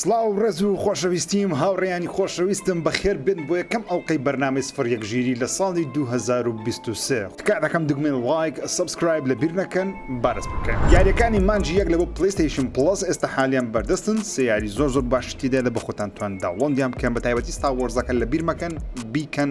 سڵاو ڕێز و خۆشەویستیم هاوڕێیانی خۆشەویستم بەخێر بێن بۆ یەکەم ئەڵقەی بەرنامەی سفر یەک ژیری لە ساڵی 2023 تکا دەکەم دگمەی like subscribe لە بیر نەکەن با دەست پێ بکەین یاریەکانی مانگی یەک لە بۆ PlayStation Plus ئێستا حالیان بەردەستن سێ یاری زۆر زۆر باشی تێدا لە بۆ خۆتان توان download یان بکەن بە تایبەتی Star Wars ەکە لە بیر مەکەن بیکەن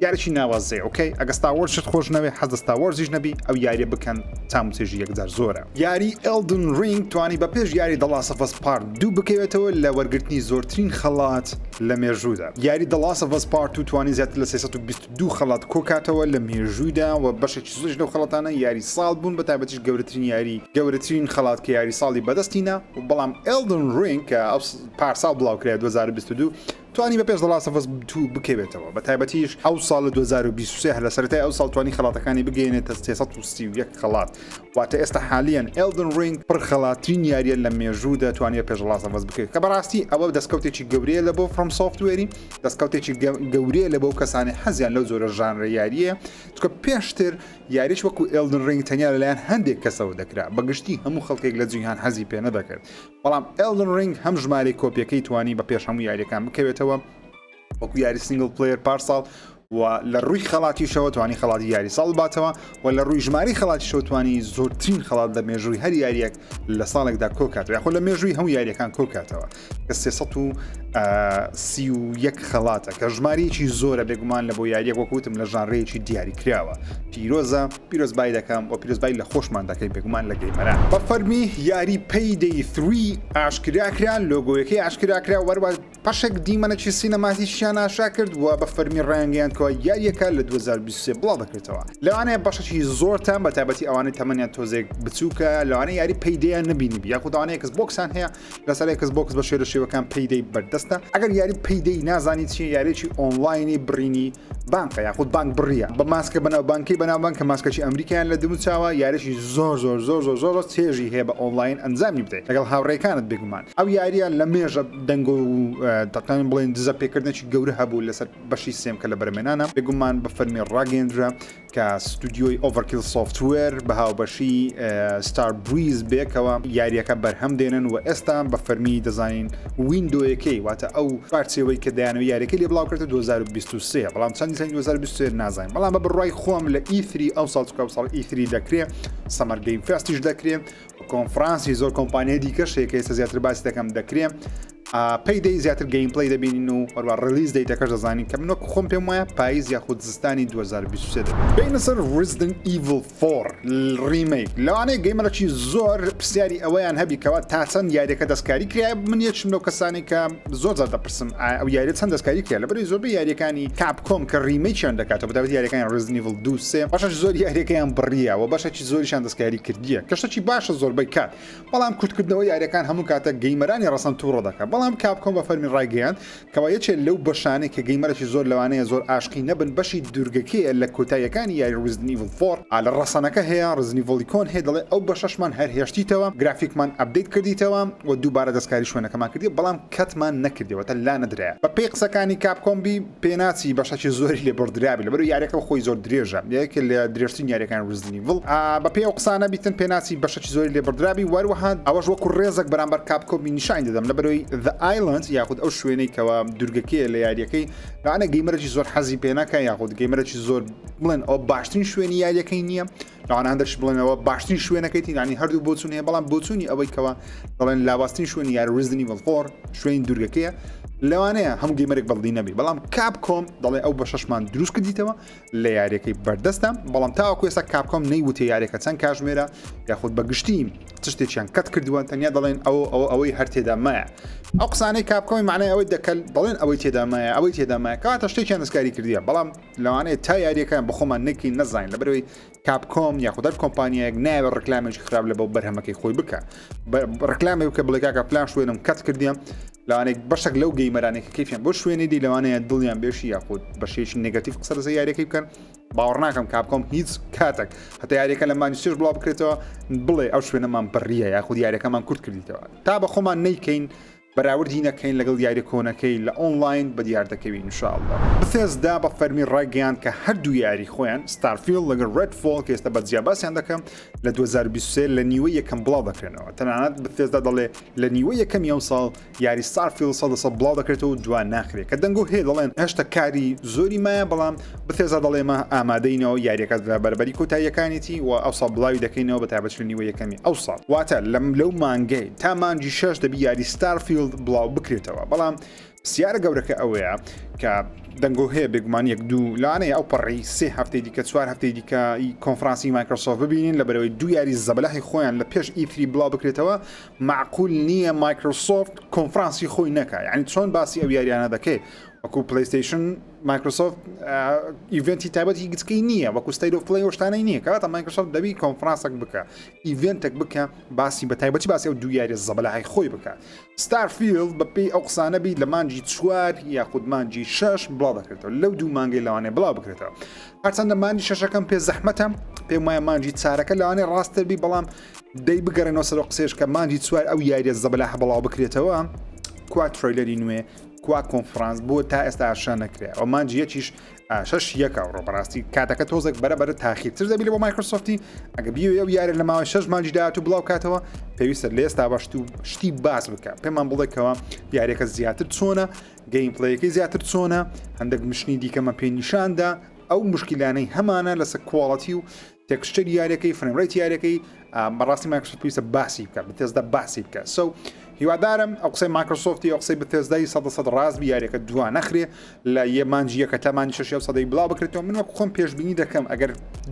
یاریی ناوازەیە okay ئەگە Star Wars شت خۆش نەوێ حەز لە Star Wars یش نەبی ئەو یاریە بکەن تام و چێژی یەکجار زۆرە. یاری Elden Ring توانی بە پێش یاری The Last of Us Part دوو بکەوێتەوە لە وەرگرتنی زۆرترین خەڵات لە مێژوودا. یاری The Last of Us Part Two توانی زیاتر لە 322 خەڵات کۆکاتەوە لە مێژوویدا و بەشێکی زۆریش لەو خەڵاتانە یاری ساڵ بوون بە تایبەتیش گەورەترین یاری گەورەترین خەڵات کە یاری ساڵی بەدەستینا بەڵام Elden Ring کە ئەو پارساڵ بڵاوکرایە 2022 توانی بە پێش The Last of Us Two بکەوێتەوە، بە تایبەتیش ئەو ساڵ لە 2023 هەر لە سەرەتای ئەو ساڵ توانی خەڵاتەکانی بگەیەنێتە 331 خەڵات، واتە ئێستا حالیەن Elden Ring پڕ خەڵاترین یاریە لە مێژوودا توانی بە پێش The Last of Us بکەوێت، کە بەڕاستی ئەوە دەستکەوتێکی گەورەیە لە بۆ FromSoftware ی، دەستکەوتێکی گەورەیە لە بۆ کەسانی حەزیان لەو جۆرە ژانرە یارییە، چونکە پێشتر یاریش وەکو Elden Ring تەنیا لەلایەن هەندێک کەسەوە دەکرا، بە گشتی هەموو خەڵکێک لە جیهان حەزی پێ نەدەکرد. بەڵام Elden Ring هەم ژمارەی کۆپیەکەی توانی بە پێش هەموو یاریەکان بکەوێتەوە وەکو یاری single player پارساڵ و لە ڕووی خەڵاتیشەوە توانی خەڵاتی یاری ساڵ باتەوە و لە ڕووی ژماری خەڵاتیشەوە توانی زۆرترین خەڵات لە مێژووی هەر یاریەک لە ساڵێکدا کۆکاتەوە یاخۆ لە مێژووی هەموو یاریەکان کۆکاتەوە کە 331 خەڵاتە کە ژمارەیەکی زۆرە بێگومان لە بۆ یاریەک وەکوتم لە ژانرەیەکی دیاری کراوە پیرۆزە پیرۆزبای دەکەم و پیرۆزبای لە خۆشمان دەکەین بێگومان لە gamer ان. بە فەرمی یاری Payday Three ئاشکرا کرا، لۆگۆیەکەی ئاشکرا کرا و هەروەها بەشێک دیمەنێکی سینەماتیکیان ئاشکرا کرد و بە فەرمی ڕایانگەیاند کەوا یارییەکە لە 2023 بڵاو دەکرێتەوە. لەوانەیە بەشێکی زۆرتان بە تایبەتی ئەوانەی تەمەنیان تۆزێک بچووکە لەوانەیە یاری Payday یان نەبینیبی یاخود ئەوانەی Xbox یان هەیە لەسەر Xbox بە شێرە شێوەکان Payday بەردەستە. ئەگەر یاری Payday نازانی چییە یاریی ئۆنڵاینی بڕینی بانقە یاخود بانک بڕیە بە ماسکە بەناوبانکەی بەناوبانگ کە ماسکەکی ئەمریکایان لە دم و چاوە یاریی زۆر زۆر زۆر زۆر زۆر زۆر چێژی هەیە بە ئۆنڵاین ئەنجامی بدەیت لەگەڵ هاوڕێکانت بێگومان ئەو یاریە لە مێژە دەنگۆ و دەتوانین بڵێن دزە پێکردنێکی گەورە هەبوو لەسەر بەشی سێم کە لە بەرەمێنانە بێگومان بە فەرمی ڕاگەیەندرا کە ستودیۆی Overkill Software بە هاوبەشی Starbreeze بێکەوە یاریەکە بەرهەم دێنن و ئێستا بە فەرمی دەزانین window یەکەی واتە ئەو چوارچێوەی کە دەیانەوە یاریەکەی لێ بڵاو کردە 2023 بەڵام چەندی ساڵی 2023 نازانین بەڵام بە بڕوای خۆم لە E3 ئەو ساڵ چکە ئەو ساڵ E3 دەکرێ Summer Game Fest یش دەکرێ کۆنفرانسی زۆر کۆمپانیای دیکەش هەیە کە ئێستا زیاتر باسی دەکەم دەکرێ Payday زیاتر gameplay دەبینین و هەروە release date ەکەش دەزانین کە من وەک خۆم پێم وایە پاییز یاخود زستانی 2023 دەبێت. بینە سەر Resident Evil 4 Remake لەوانەیە gamer ەکی زۆر پرسیاری ئەوەیان هەبی کەوا تا چەند یاریەکە دەستکاری کرایە من یەکشم لەو کەسانی کە زۆر جار دەپرسم ئایا ئەو یاریە چەند دەستکاری کرا لەبەرئەوەی زۆربەی یاریەکانی Capcom کە remake یان دەکاتەوە بەتایبەتی یاریەکانی Resident Evil 2 3 بەشێکی زۆر یاریەکەیان بڕیە و بەشێکی زۆریشان دەستکاری کردیە کە شتێکی باشە زۆربەی کات بەڵام کورتکردنەوەی یاریەکان هەموو کاتێک gamer انی ڕەسەن توڕە دەکات بەڵام Capcom بە فەرمی ڕایگەیاند کەوا یەکێ لەو بەشانەی کە gamer ێکی زۆر لەوانەیە زۆر ئاشقی نەبن بەشی دورگەکەیە لە کۆتاییەکانی یاری Resident Evil Four ئا لە ڕەسەنەکە هەیە Resident Evil ی کۆن هەیە دەڵێ ئەو بەشەشمان هەر هێشتیتەوە گرافیکمان update کردیتەوە و دووبارە دەستکاری شوێنەکەمان کردیە بەڵام cut مان نەکردیە واتە لانەدرایە بە پێی قسەکانی Capcom بی پێناچی بەشەکی زۆری لێ بڕدرابی لەبەرئەوەی یاریەکە خۆی زۆر درێژە یەکێ لە درێژترین یاریەکانی Resident Evil بە پێی ئەو قسانە بیتن پێناچی بەشەکی زۆری لێ بڕدرابی وەروەها ئەوەش وەکو ڕێزێک بەرامبەر Capcom ی نیشانی دەدەم لەبەرئەوەی The Island یاخود ئەو شوێنەی کەوا دورگەکەیە لە یاریەکەی لەوانەیە gamer ێکی زۆر حەزی پێ نەکا یاخود gamer ێکی زۆر بڵێن ئەوە باشترین شوێنی یاریەکەی نییە لەوانە هەندێکش بڵێن ئەوە باشترین شوێنەکەیتی یانی هەردوو بۆچون هەیە بەڵام بۆچوونی ئەوەی کەوا دەڵێن لاوازترین شوێنی یاری Resident Evil 4 شوێنی دوورگەکەیە لەوانەیە هەموو gamer ێک بەدڵی نەبی بەڵام Capcom دەڵێ ئەو بەشەشمان دروست کردیتەوە لە یاریەکەی بەردەستە بەڵام تاوەکو ئێستا Capcom نەیوتێ یاریەکە چەند کاژمێرە یاخود بە گشتی چ شتێکیان cut کردووە تەنیا دەڵێن ئەو ئەو ئەوەی هەر تێدا مایە ئەو قسانەی Capcom ی معنای ئەوەی دەکەل دەڵێن ئەوەی تێدا مایە ئەوەی تێدا مایە کەواتە شتێکیان دەستکاری کردیە بەڵام لەوانەیە تا یاریەکان بەخۆمان نەکەین نەزانین لەبەرەوەی Capcom یاخود هەر کۆمپانیایەک نایەوێت ڕکلامێکی خراپ لە بۆ بەرهەمەکەی خۆی بکە ڕکلامێک بکە بڵێ کاکە فلان شوێنم cut کردیە لەوانەیە بەشێک لەو gamer انێک کە کەیفیان بۆ شوێنی دی لەوانەیە دڵیان بێشی یاخود بەشێکی negative قسە لەسەر یاریەکەی بکەن باوەڕ ناکەم Capcom هیچ کاتێک هەتا یاریەکە لە مانگی سێش بڵاو بکرێتەوە بڵێ ئەو شوێنەمان بڕیە یاخود یاریەکەمان کورت کردیتەوە تا بە خۆمان نەیکەین. بەراوردی نەکەین لەگەڵ یاریە کۆنەکەی لە ئۆنڵاین بەدیار دەکەوی ان شاء اللە. Bethesda بە فەرمی ڕایگەیاند کە هەردوو یاری خۆیان Starfield لەگەڵ Redfall کە ئێستا بە جیا باسیان دەکەم لە 2023 لە نیوەی یەکەم بڵاو دەکرێنەوە تەنانەت Bethesda دەڵێ لە نیوەی یەکەمی ئەم ساڵ یاری Starfield سەد لە سەد بڵاو دەکرێتەوە و دوا ناخرێت کە دەنگۆ هەیە دەڵێن هێشتا کاری زۆری مایە بەڵام Bethesda دەڵێ ئێمە ئامادەینەوە یاریەکە لە بەربەری کۆتاییەکانیتی و ئەوساڵ بڵاوی دەکەینەوە بە تایبەت لە نیوەی یەکەمی ئەوساڵ واتە لەم لەو مانگەی تا مانگی شەش دەبی یاری Starfield بڵاو بکرێتەوە بەڵام پرسیارە گەورەکە ئەوەیە کە دەنگۆ هەیە بێگومان یەک دوو لانەیە ئەو پەڕی سێ هەفتەی دیکە چوار هەفتەی دیکە کۆنفرانسی مایکرۆسۆفت ببینین لە بەرەوەی دوو یاری زەبەلاحی خۆیان لە پێش E3 بڵاو بکرێتەوە معقول نییە مایکرۆسۆفت کۆنفرانسی خۆی نەکا یعنی چۆن باسی ئەو یاریانە دەکەی وەکو PlayStation مایکرۆسۆفت event ی تایبەتی گچکەی نییە وەکو State of Play شتانەی نییە کەواتە مایکرۆسۆفت دەبی کۆنفرانسێک بکە event ێک بکە باسی بە تایبەتی باسی ئەو دوو یاریە زەبەلاحی خۆی بکە Starfield بەپێی ئەو قسانە بی لە مانگی چوار یاخود مانگی شەش بڵاو دەکرێتەوە لەو دوو مانگەی لەوانەیە بڵاو بکرێتەوە هەرچەندە مانگی شەشەکەم پێ زەحمەتە پێم وایە مانگی چارەکە لەوانەیە ڕاستتر بی بەڵام دەی بگەڕێنەوە سەر قسێش کە مانگی چوار ئەو یاریە زەبەلاحە بڵاو بکرێتەوە کوا trailer ی نوێ کوا کۆنفرانس بۆ تا ئێستا ئاشنا نەکرێ ئەو مانگی یەکیش شەش یەکە ڕۆ بەڕاستی کاتەکە تۆزێک بەرە بەرە تاخیرتر دەبی لە بۆ مایکرۆسۆفتی ئەگە بیەوێ ئەو یارە لە ماوەی شەش مانگی داهاتوو بڵاو کاتەوە پێویستە لە ئێستا بەشت و شتی باس بکە پێمان بڵێکەوە یاریەکە زیاتر چۆنە gameplay ەکەی زیاتر چۆنە هەندێک mission ی دیکەمە پێ نیشاندا ئەو مشکلانەی هەمانە لەسەر quality و texture ی یاریەکەی frame rate یاریەکەی بەڕاستی مایکرۆسۆفت پێویستە باسی بکە Bethesda باسی بکە so هیوادارم ئەو قسەی مایکرۆسۆفتی ئەو قسەی Bethesda ی سەد سەد ڕاست بی یاریەکە دوا نەخرێ لە یە مانجی یەکە تا مانجی شەش سەدەی بڵاو بکرێتەوە من وەک خۆم پێشبینی دەکەم ئەگەر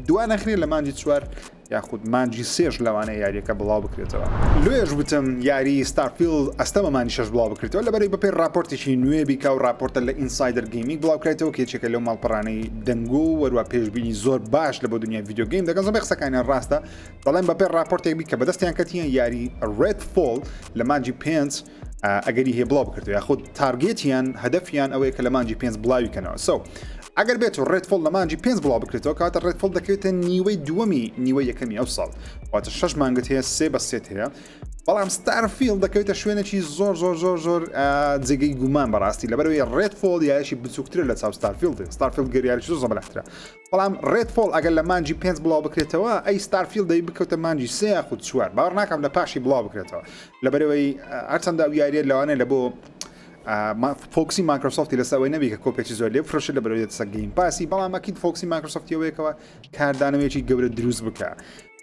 دوا نەخرێ لە مانجی چوار یاخود مانجی سێش لەوانەیە یاریەکە بڵاو بکرێتەوە. لۆیەش وتم یاری Starfield ئەستەمە مانگی شەش بڵاو بکرێتەوە لەبەرەی بەپێی ڕاپۆرتێکی نوێ بیکا و ڕاپۆرتە لە Insider Gaming بڵاو کرایتەوە کە یەکێکە لەو ماڵپەڕانەی دەنگۆ و وەروا پێشبینی زۆر باش لە بۆ دنیای video game دەکەن زۆربەی قسەکانیان ڕاستە دەڵێن بەپێی ڕاپۆرتێک بی کە بەدەستیان کەتیە یاری Redfall لە مانگی پێنج ئەگەری هەیە بڵاو بکرێتەوە یاخود target یان هەدەفیان ئەوەیە کە لە مانگی پێنج بڵاوی کەنەوە so ئەگەر بێت و Redfall لە مانگی پێنج بڵاو بکرێتەوە کاتە Redfall دەکەوێتە نیوەی دووەمی نیوەی یەکەمی ئەو ساڵ واتە شەش مانگت هەیە سێ بە سێت هەیە بەڵام Starfield دەکەوێتە شوێنێکی زۆر زۆر زۆر زۆر جێگەی گومان بەڕاستی لەبەرەوەی Redfall یاریی بچووکترە لە چاو Starfield Starfield گەریارێکی زۆر زەبەلاحترە بەڵام Redfall ئەگەر لە مانگی پێنج بڵاو بکرێتەوە ئەی Starfield دەی بکەوتە مانگی سێ یاخود چوار باوەڕ ناکەم لە پاشی بڵاو بکرێتەوە لەبەرەوەی هەرچەندە ئەو یاریە لەوانەیە لە بۆ focus ی مایکرۆسۆفتی لەسەر ئەوەی نەبی کە کۆپێکی زۆر لێ بفرۆشێت لە بەرەوەی دەسە Game Pass ی بەڵام ئەکید focus ی مایکرۆسۆفتی ئەوەیەکەوە کاردانەوەیەکی گەورە دروست بکە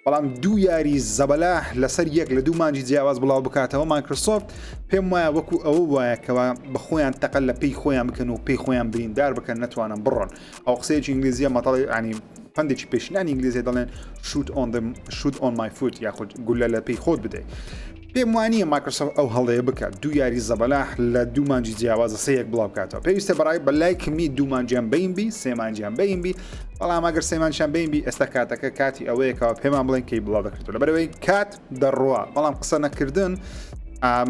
بەڵام دوو یاری زەبەلاح لەسەر یەک لە دوو مانگی جیاواز بڵاو بکاتەوە مایکرۆسۆفت پێم وایە وەکو ئەوە وایە کەوا بە خۆیان تەقەل لە پێی خۆیان بکەن و پێی خۆیان بریندار بکەن نەتوانن بڕۆن ئەو قسەیەکی ئینگلیزیە مەتەڵی ینی پەندێکی پێشینانی ئینگلیزی دەڵێن shoot on shoot on my foot یاخود گولە لە پێی خۆت بدەیت پێم وانییە مایکرۆسۆفت ئەو هەڵەیە بکات دوو یاری زەبەلاح لە دوو مانگی جیاواز سێ یەک بڵاو بکاتەوە پێویستە بەڕای بە لای کمی دوو مانگیان بین بی سێ مانگیان بین بی بەڵام ئەگەر سێ مانگیان بین بی ئێستا کاتەکە کاتی ئەوەیەکەوە پێمان بڵێن کەی بڵاو دەکرێتەوە لەبەرەوەی کات دەڕوا بەڵام قسە نەکردن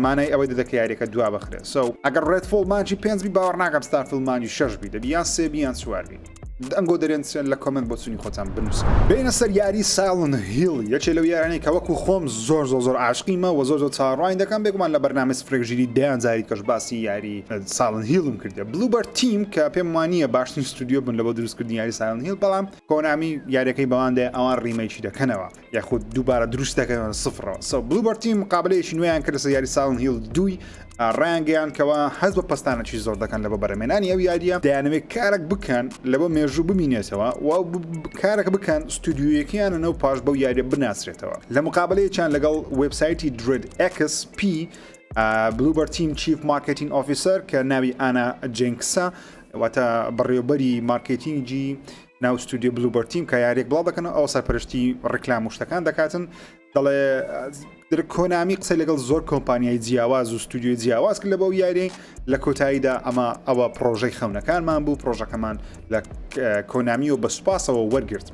مانای ئەوەی دەدە کە یاریەکە دوا بخرێت so ئەگەر Redfall مانگی پێنج بی باوەڕ ناکەم Starfield مانگی شەش بی دەبی یان سێ بی یان چوار بی. دەنگۆ دەرێن چێن لە comment بۆچونی خۆتان بنووسن. بێینە سەر یاری Silent Hill یەکێ لەو یارانەی کە وەکو خۆم زۆر زۆر زۆر عاشقیمە وە زۆر زۆر چاوەڕوانی دەکەم بێگومان لە بەرنامەی سفرێک ژیری دەیان جاری کەش باسی یاری Silent Hill م کردیە Bloober Team کە پێم وانییە باشترین ستودیۆ بن لە بۆ دروستکردنی یاری Silent Hill بەڵام Konami یاریەکەی بەوان دێ ئەوان remake ی دەکەنەوە یاخود دووبارە دروست دەکەنەوە سفرەوە so Bloober Team مقابلەیەکی نوێیان کرد لەسەر یاری Silent Hill دووی ڕایانگەیان کەوا هەست بە پەستانێکی زۆر دەکەن لە بۆ بەرەمێنانی ئەو یاریە دەیانەوێت کارێک بکەن لە بۆ مێژوو بمینێتەوە و کارێک بکەن ستودیویەکەیان و نەو پاش بەو یاریە بناسرێتەوە لە مقابلەیەکیان لەگەڵ وێبسایتی Dread XP Bloober Team chief marketing officer کە ناوی ئانا جێنکسە واتە بەڕێوبەری مارکێتینگی ناو ستودیۆ Bloober Team کە یاریەک بڵاو دەکەنەوە ئەو سەرپەرشتی ڕیکلام و شتەکان دەکاتن دەڵێ Konami قسەی لەگەڵ زۆر کۆمپانیای جیاواز و ستودیۆی جیاواز کرد لە بەو یاری لە کۆتاییدا ئەمە ئەوە پرۆژەی خەونەکانمان بوو پرۆژەکەمان لە Konami و بە سوپاسەوە وەرگرت.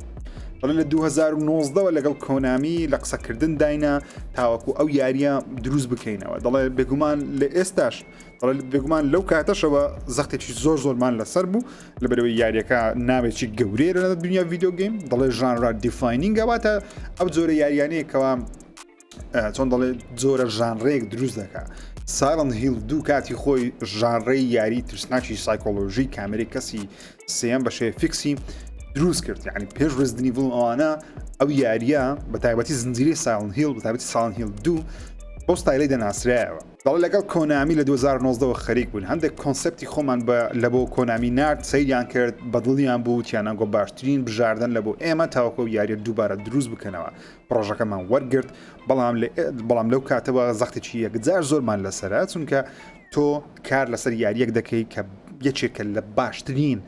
دەڵێ لە 2019ەوە لەگەڵ Konami لە قسەکردن داینا تاوەکو ئەو یاریە دروست بکەینەوە دەڵێ بێگومان لە ئێستاش دەڵێ بێگومان لەو کاتەشەوە زەختێکی زۆر زۆرمان لەسەر بوو لەبەرەوەی یاریەکە ناوێکی گەورەیە لە دنیا video game دەڵێ genre defining ە واتە ئەو جۆرە یاریانەیە کەوا چۆن دەڵێ جۆرە ژانرێک دروست دەکا. Silent Hill دوو کاتی خۆی ژانرەی یاری ترسناکی سایکۆلۆژی کامێرەی کەسی سێیەم بە شێوەی fixed ی دروست کرد یعنی پێش Resident Evil ئەوانە ئەو یاریە بە تایبەتی زنجیرەی Silent Hill بە تایبەتی Silent Hill دوو بەو ستایلەی دەناسرایەوە. دەڵێ لەگەڵ کۆنامی لە 2019 وە خەریک بووین هەندێک concept ی خۆمان بە لە بۆ کۆنامی نارد سەیریان کرد بەدڵیان بوو وتیان ئەنگۆ باشترین بژاردەن لە بۆ ئێمە تاوەکو ئەو یاریە دووبارە دروست بکەنەوە پڕۆژەکەمان وەرگرت بەڵام بەڵام لەو کاتەوە زەختێکی یەکجار زۆرمان لەسەرە چونکە تۆ کار لەسەر یاریەک دەکەی کە یەکێکە لە باشترین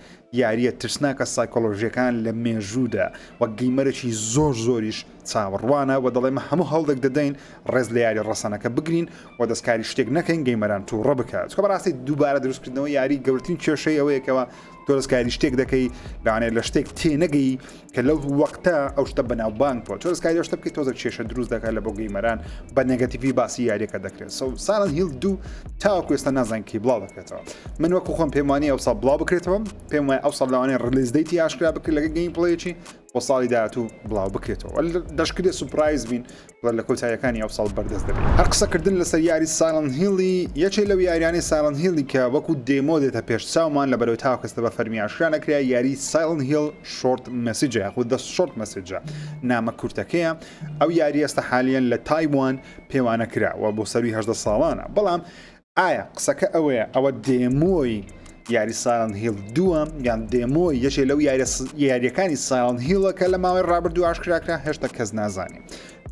یاریە ترسناکە سایکۆلۆژیەکان لە مێژوودا و gamer ێکی زۆر زۆریش چاوەڕوانە و دەڵێ مە هەموو هەوڵێک دەدەین ڕێز لە یاری ڕەسەنەکە بگرین و دەستکاری شتێک نەکەین gamer ان تووڕە بکات چونکە بەڕاستی دووبارە دروستکردنەوە یاری گەورترین کێشەی ئەوەیەکەوە تۆ دەستکاری شتێک دەکەی لەوانەیە لە شتێک تێنەگەی کە لەو وەختە ئەو شتە بەناوبانگ بووە تۆ دەستکاری ئەو شتە بکەیت تۆزێک کێشە دروست دەکات لە بۆ gamer ان بە negative ی باسی یاریەکە دەکرێت so Silent Hill دوو تاوەکو ئێستا نازانین کەی بڵاو دەکرێتەوە من وەکو خۆم پێم وانییە ئەو ساڵ بڵاو بکرێتەوە پێم وایە ئەو ساڵ لەوانەیە release date ی ئاشکرا بکرێت لەگەڵ gameplay ێکی بۆ ساڵی داهاتوو بڵاو بکرێتەوە دەشکرێت surprise بین لە کۆتاییەکانی ئەو ساڵ بەردەست دەبێت. هەر قسەکردن لەسەر یاری Silent Hill ی یەکێ لەو یاریانەی Silent Hill ی کە وەکو demo دێتە پێش چاومان لە بەرەوەی تاوەکو ئێستا بە فەرمی ئاشکرا نەکرا یاری Silent Hill Short Message ە یاخود The Short Message ە نامە کورتەکەیە ئەو یاری ئێستا حالیەن لە تایوان پێوانە کرا و بۆ سەروی 18 ساڵانە بەڵام ئایا قسەکە ئەوەیە ئەوە demo ی یاری Silent Hill دووە یان demo ی یەکێ لەو یاریەکانی Silent Hill ە کە لە ماوەی ڕابردوو ئاشکراکرا هێشتا کەس نازانێ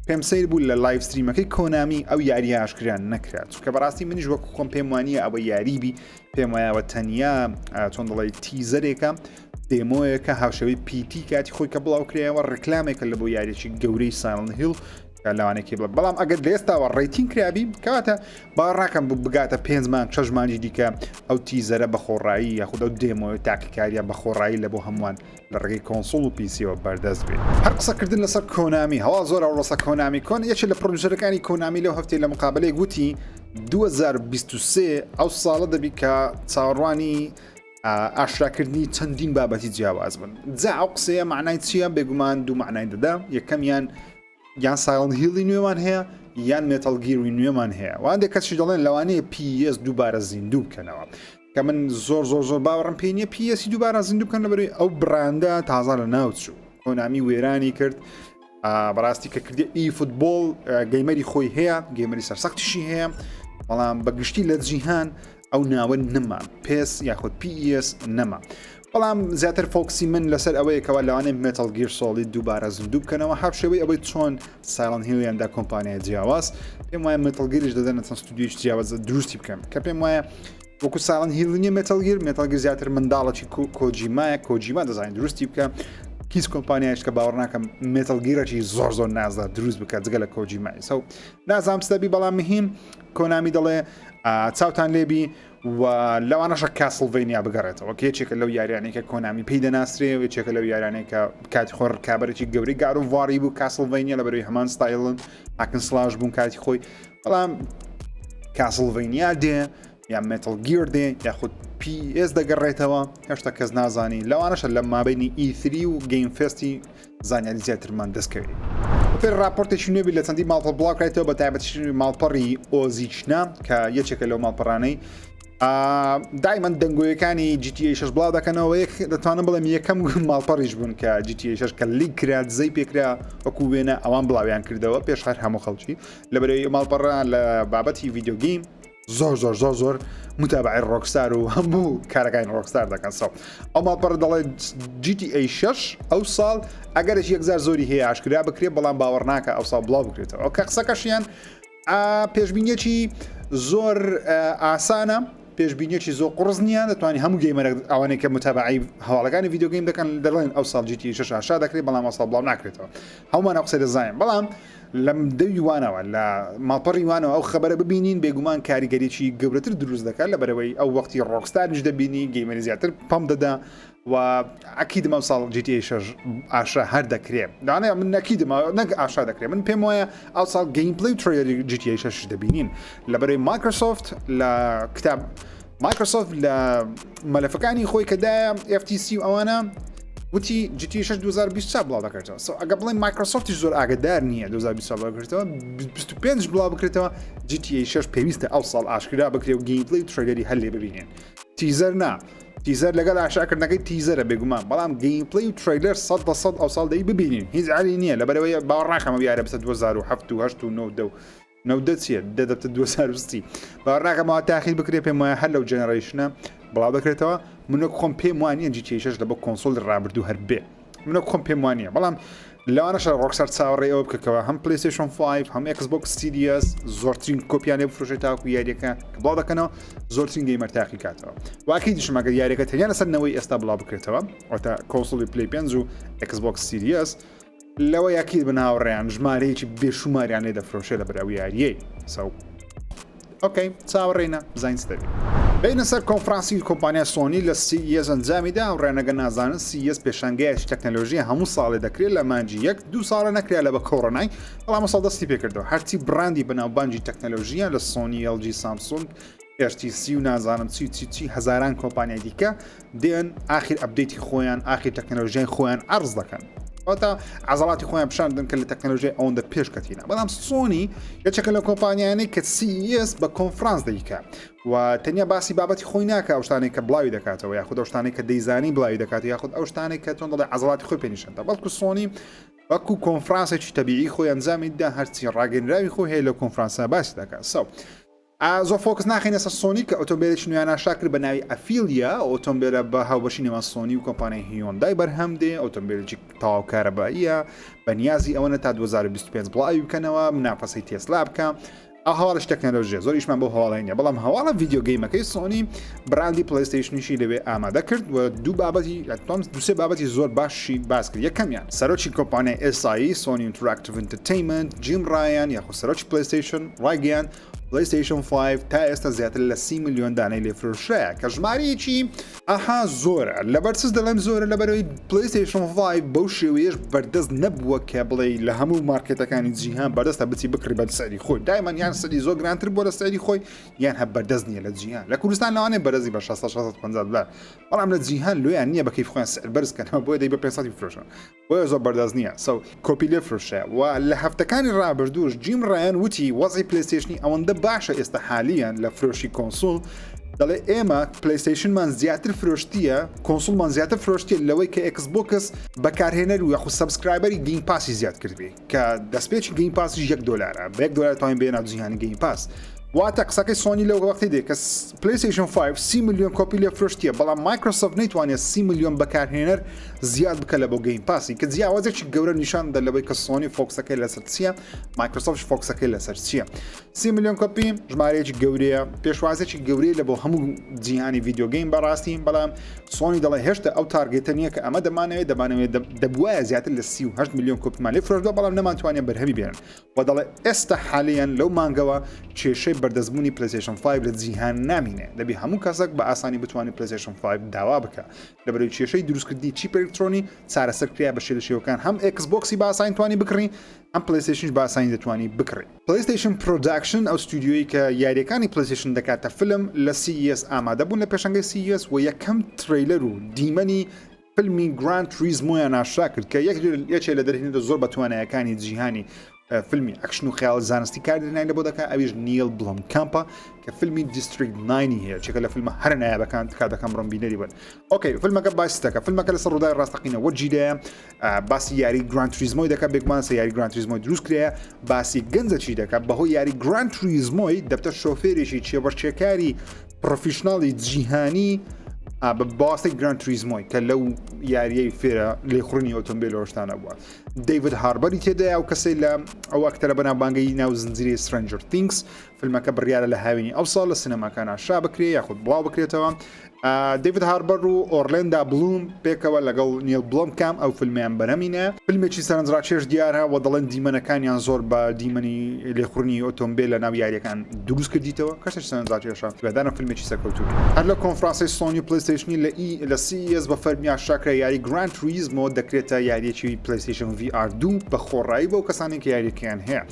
پێم سیر بوو لە live stream ەکەی کۆنامی ئەو یاریە ئاشکرا نەکرا چونکە بەڕاستی منیش وەکو خۆم پێم وانییە ئەوە یاری بی پێم وایەوە تەنیا چۆن دەڵێ teaser ێکە demo یەکە هاوشێوەی P.T. کاتی خۆی کە بڵاو کرایەوە ڕیکلامێکە لە بۆ یاریی گەورەی Silent Hill لەوانەیە بڵێ بەڵام ئەگەر لە ئێستاوە rating کرابی کەواتە باوەڕناکەم بگاتە پێنج مانگ شەش مانگی دیکە ئەو teaser ە بە خۆڕایی یاخود ئەو demo تاقیکاریە بە خۆڕایی لە بۆ هەمووان لە ڕێگەی console و PC یەوە بەردەست بێت. هەر قسەکردن لەسەر کۆنامی هەواڵ زۆر ئەوڕۆسە کۆنامی کۆن یەکێ لە producer ەکانی کۆنامی لەو هەفتەی لە مقابلەیەک وتی 2023 ئەو ساڵە دەبی کە چاوەڕوانی ئاشکراکردنی چەندین بابەتی جیاواز بن جا ئەو قسەیە معنای چییە بێگومان دوو معنای دەدا یەکەمیان یان Silent Hill ی نوێمان هەیە یان Metal Gear ی نوێمان هەیە وان کەسی دەڵێن لەوانەیە PES دووبارە زیندوو بکەنەوە کە من زۆر زۆر زۆر باوەڕم پێ نییە PES ی دووبارە زیندوو بکەن لەبەرەی ئەو brand ە تازە لە ناوچوو کۆنامی وێرانی کرد بەڕاستی کە کردی eFootball gamer ی خۆی هەیە gamer ی سەرسەختیشی هەیە بەڵام بەگشتی لە جیهان ئەو ناوە نەما PES یاخود PES نەما بەڵام زیاتر focus ی من لەسەر ئەوەیە کەوا لەوانەیە Metal Gear Solid دووبارە زیندوو بکەنەوە هاوشێوەی ئەوەی چۆن Silent Hill یان دا کۆمپانیای جیاواز پێم وایە Metal Gear یش دەدەنە چەند ستودیۆی جیاواز دروستی بکەن کە پێم وایە وەکو Silent Hill نییە Metal Gear Metal Gear زیاتر منداڵێکی کۆجیمایە کۆجیما دەزانین دروستی بکە هیچ کۆمپانیایش کە باوەڕ ناکەم Metal Gear ەکی زۆر زۆر نازدا دروست بکە جگە لە کۆجیمای so نازانم سەبی بەڵام مهم کۆنامی دەڵێ چاوتان لێبی و لەوانەشە Castlevania بگەڕێتەوە کە یەکێکە لەو یاریانەی کە کۆنامی پێی دەناسرێ و یەکێکە لەو یاریانەی کە کاتی خۆی ڕکابەرێکی گەورەی God of War ی بوو Castlevania لە بەرەوەی هەمان ستایلن hack and slash بوون کاتی خۆی بەڵام Castlevania دێ یان Metal Gear دێ یاخود PES دەگەڕێتەوە هێشتا کەس نازانی لەوانەشە لە مابینی E3 و Game Fest ی زانیاری زیاترمان دەستکەوێت. بەپێی راپۆرتێکی نوێ لە چەندین ماڵپەڕ بڵاوکرایتەوە بە تایبەتی ماڵپەڕی ئۆزیچنا کە یەکێکە لەو ماڵپەڕانەی دایمەن دەنگۆیەکانی GTA 6 بڵاو دەکەنەوە یەک دەتوانم بڵێم یەکەم ماڵپەڕیش بوون کە GTA 6 کە leak کرا دزەی پێکرا وەکو وێنە ئەوان بڵاویان کردەوە پێش هەر هەموو خەڵکی لەبەرەوەی ماڵپەڕە لە بابەتی video game زۆر زۆر زۆر زۆر متابعی Rockstar و هەموو کارەکانی Rockstar دەکەن so ئەو ماڵپەڕ دەڵێت GTA 6 ئەو ساڵ ئەگەرش یەکجار زۆری هەیە ئاشکرا بکرێت بەڵام باوەڕ ناکە ئەو ساڵ بڵاو بکرێتەوە ئەو کە قسەکەشیان پێشبینیەکی زۆر ئاسانە پێشبینیەکی زۆر قڕز نییە دەتوانانی هەموو gamer ە ئەوانەی کە متابعی هەواڵەکانی video game دەکەن دەڵێن ئەو ساڵ GTA 6 ئاشکرا دەکرێت بەڵام ئەو ساڵ بڵاو ناکرێتەوە هەموومان ئەو قسەی دەزانین بەڵام لەم دەوی وانەوە لە ماڵپەڕی وانەوە ئەو خەبەرە ببینین بێگومان کاریگەریی گەورەتر دروست دەکات لە بەرەوەی ئەو وەختی Rockstar یش دەبینی gamer ی زیاتر پەم دەدا و ئەکیدم ئەو ساڵ GTA 6 ئاشا هەر دەکرێ دانێ من نەکیدم نەک ئاشا دەکرێ من پێم وایە ئەو ساڵ gameplay و trailer ی GTA 6 دەبینین لە بەرەی Microsoft لە کتاب Microsoft لە مەلەفەکانی خۆی کە دایە FTC و ئەوانە. وتی GTA 6 2024 بڵاو دەکرێتەوە. So ئەگە بڵێن مایکرۆسۆفتیش زۆر ئاگدار نییە 2024 بڵاو بکرێتەوە، 25 بڵاو بکرێتەوە، GTA 6 پێویستە ئەو ساڵ ئاشکرا بکرێ و gameplay و trailer ی هەر لێ ببینێن. teaser نا، teaser لەگەڵ ئاشکراکردنەکەی teaser ە بێگومان، بەڵام gameplay و trailer 100% ئەو ساڵ دەی ببینین، هیچ عەلی نییە، لەبەرئەوەی باوەڕ ناکەم ئەو یاریە بچێتە 2007 و 8 و 9 و 10 و نەودە چیە دە دەبتە 2030 باوەڕ ناکەم ئەوە تاخیر بکرێ پێم وایە هەر لەو generation ە بڵاو دەکرێتەوە من وەک خۆم پێم وانە GTA 6 لە بۆ console ی ڕابردوو هەر بێ من وەک خۆم پێم وانە بەڵام لەوانەشە ڕۆکسار چاوەڕێ ئەوە بکەکەوە هەم پلیستشن 5 هەم ئێکس بۆکس Series زۆرترین کۆپیان لێ بفرۆشێت تاکو یاریەکە کە بڵاو دەکەنەوە زۆرترین gamer تاقی کاتەوە واکەی دیشم ئەگەر یاریەکە تەنیا لەسەر نەوەی ئێستا بڵاو بکرێتەوە واتە console ی پلی 5 و ئێکس بۆکس Series لەوە یەکید بن هاوڕێیان ژمارەیەکی بێشوماریان لێ دەفرۆشێ لەبەر ئەو یاریەی so okay چاوەڕێینە بزانین چ دەبێت. بینە سەر کۆنفرانسی کۆمپانیا سۆنی لە CES ئەنجامیدا هاوڕێیانەگە نازانن CES پێشانگایەکی تەکنەلۆژیە هەموو ساڵێ دەکرێت لە مانگی یەک دوو ساڵە نەکرا لە بە کۆرۆنای بەڵام ئەمساڵ دەستی پێکردەوە هەرچی بڕاندی بەناوبانگی تەکنەلۆژیە لە سۆنی LG سامسونگ HTC و نازانم چی چی چی هەزاران کۆمپانیای دیکە دێن ئاخیر update ی خۆیان ئاخیر تەکنەلۆژیای خۆیان عەرز دەکەن واتە عەزەڵاتی خۆیان پیشان دەن کە لە تەکنەلۆژیای ئەوەندە پێشکەتینە بەڵام سۆنی یەکێکە لە کۆمپانیانەی کە CES بە کۆنفرانس دەیکا و تەنیا باسی بابەتی خۆی ناکە ئەو شتانەی کە بڵاوی دەکاتەوە یاخود ئەو شتانەی کە دەیزانی بڵاوی دەکات یاخود ئەو شتانەی کە چۆن دەڵێ عەزەڵاتی خۆی پێنیشاندا بەڵکو سۆنی وەکو کۆنفرانسێکی تەبیعی خۆی ئەنجامی دا هەرچی ڕاگەنراوی خۆی هەیە لە کۆنفرانسە باسی دەکات so زۆر focus ناخەینە سەر سۆنی کە ئۆتۆمبیلێکی نوێیان ئاشکرا کرد بە ناوی ئەفیلیا، ئەو ئۆتۆمبیلە بە هاوبەشی نێوان سۆنی و کۆمپانیای هیۆندای بەرهەم دێ، ئۆتۆمبیلێکی تەواو کارەباییە، بە نیازی ئەوەنە تا 2025 بڵاوی بکەنەوە، منافەسەی تێسلا بکە. ئەو هەواڵش تەکنەلۆژیە زۆر ئیشمان بۆ هەواڵی نیە بەڵام هەواڵە video game ەکەی سۆنی براندی پلەیستەیشنیشی لەوێ ئامادە کرد و دوو بابەتی ئەتوام دوسێ بابەتی زۆر باشی باس کرد یەکەمیان سەرۆکی کۆمپانیای SIE سۆنی Interactive Entertainment جیم ڕایان یاخود سەرۆکی پلەیستەیشن ڕایگەیاند پلەیستەیشن 5 تا ئێستا زیاتر لە 30 ملیۆن دانەی لێ فرۆشرایە کە ژمارەیەکی ئەها زۆرە لەبەر چ دەڵێم زۆرە لەبەرەوەی پلەیستەیشن 5 بەو شێوەیەش بەردەست نەبووە کە بڵێ لە هەموو مارکێتەکانی جیهان بەردەستە بچی بکڕی بە سعری خۆی دایمەن یان سعری زۆر گرانتر بووە لە سعری خۆی یان هە بەردەست نییە لە جیهان لە کوردستان لەوانەیە بەرزی بە 600 650 دلار بەڵام لە جیهان لۆیان نییە بە کەیف خۆیان سعر بەرز کەنەوە بۆیە دەی بە 500 بفرۆشن بۆیە زۆر بەردەست نییە so کۆپی لێ فرۆشرا و لە هەفتەکانی ڕابردووش جیم ڕایان وتی وەزعی پلەیستەیشنی ئەوەندە باشە ئێستا حالیان لە فرۆشی console دەڵێ ئێمە پلەیستەیشنمان زیاتر فرۆشتیە console مان زیاتر فرۆشتیە لەوەی کە ئێکس بۆکس بەکارهێنەر و یاخود subscriber ی Game Pass ی زیاد کردبێ کە دەستپێکی Game Pass یش یەک دۆلارە بە یەک دۆلار توانین بێنە جیهانی Game Pass واتە قسەکەی سۆنی لەو وەختی دێ کە پلیستیشن 5 سی ملیۆن کۆپی لێ فرۆشتیە بەڵام مایکرۆسۆفت نەیتوانێت سی ملیۆن بەکارهێنەر زیاد بکە لە بۆ Game Pass ی کە جیاوازێکی گەورە نیشان دە لەوەی کە سۆنی focus ەکەی لەسەر چییە مایکرۆسۆفت focus ەکەی لەسەر چییە سی ملیۆن کۆپی ژمارەیەکی گەورەیە پێشوازێکی گەورەیە لە بۆ هەموو جیهانی video game بەڕاستی بەڵام سۆنی دەڵێ هێشتا ئەو target ە نییە کە ئەمە دەمانەوێت دەمانەوێت دەبواە زیاتر لە 38 ملیۆن کۆپیمان لێ فرۆشتوە بەڵام نەمانتوانێت بەرهەمی بێنن و دەڵێ ئێستا حالیان لەو مانگەوە کێشەی بەردەستبوونی پلەیستەیشن 5 لە جیهان نامینێ دەبی هەموو کەسێک بە ئاسانی بتوانێت پلەیستەیشن 5 داوا بکە لەبەرەوەی کێشەی دروستکردنی chip ئەلکترۆنی چارەسەر کرا بە شێ لە شێوەکان هەم ئێکس بۆکسی بە ئاسانی توانی بکڕی هەم پلەیستەیشنیش بە ئاسانی دەتوانی بکڕی. پلەیستەیشن پرۆداکشن ئەو ستودیۆیەی کە یارییەکانی پلەیستەیشن دەکاتە فیلم لە CES ئامادە بوون لە پێشانگەی CES و یەکەم trailer و دیمەنی فیلمی گراند توریزمۆیان ئاشکرا کرد کە یەکێ لە دەرهێنەرە زۆر بەتوانایەکانی جیهانی فیلمی ئەکشن و خەیاڵ زانستی کار دەرهێنانی لە بۆ دەکات ئەویش نیل بلۆمکامپە کە فیلمی District Nine ی هەیە چێکە لە فیلمە هەرە نایابەکان تکا دەکەم بڕۆن بینەری بن okay فیلمەکە باسی دەکە فیلمەکە لەسەر ڕووداوی ڕاستەقینە وەرگیرایە باسی یاری گراند توریزمۆی دەکات بێگومان سە یاری گراند توریزمۆی دروست کرایە باسی گەنجەکی دەکات بەهۆی یاری گراند توریزمۆی دەبتە شۆفێرێکی کێبڕکێکاری professional ی جیهانی بە باسی گراند توریزمۆی کە لەو یاریەی فێرە لێخوڕینی ئۆتۆمبیل شتانە بووە دەیڤد هاربەری تێدایە ئەو کەسەی لە ئەو ئەکتەرە بەناوبانگەی ناو زنجیرەی سترەنجەر ثینگس فیلمەکە بڕیارە لە هاوینی ئەو ساڵ لە سینەماکان ئاشکرا بکرێ یاخود بڵاو بکرێتەوە دەیڤد هاربەر و ئۆرلێندا بلوم پێکەوە لەگەڵ نیل بلۆمکامپ ئەو فیلمیان بەرهەمینە فیلمێکی سەرنجڕاکێش دیارە و دەڵێن دیمەنەکانیان زۆر بە دیمەنی لێخوڕینی ئۆتۆمبیل لە ناو یاریەکان دروست کردیتەوە کەسێک سەرنجڕاکێشە هیوادارم فیلمێکی سەرکەوتوو بێت. هەر لە کۆنفرانسی سۆنی و پلەیستەیشنی لە ئی لە CES بە فەرمی ئاشکرا یاری گراند توریزمۆ دەکرێتە یاریەکی پلەیستەیشن VR 2 بە خۆڕایی بەو کەسانەی کە یاریەکەیان هەیە.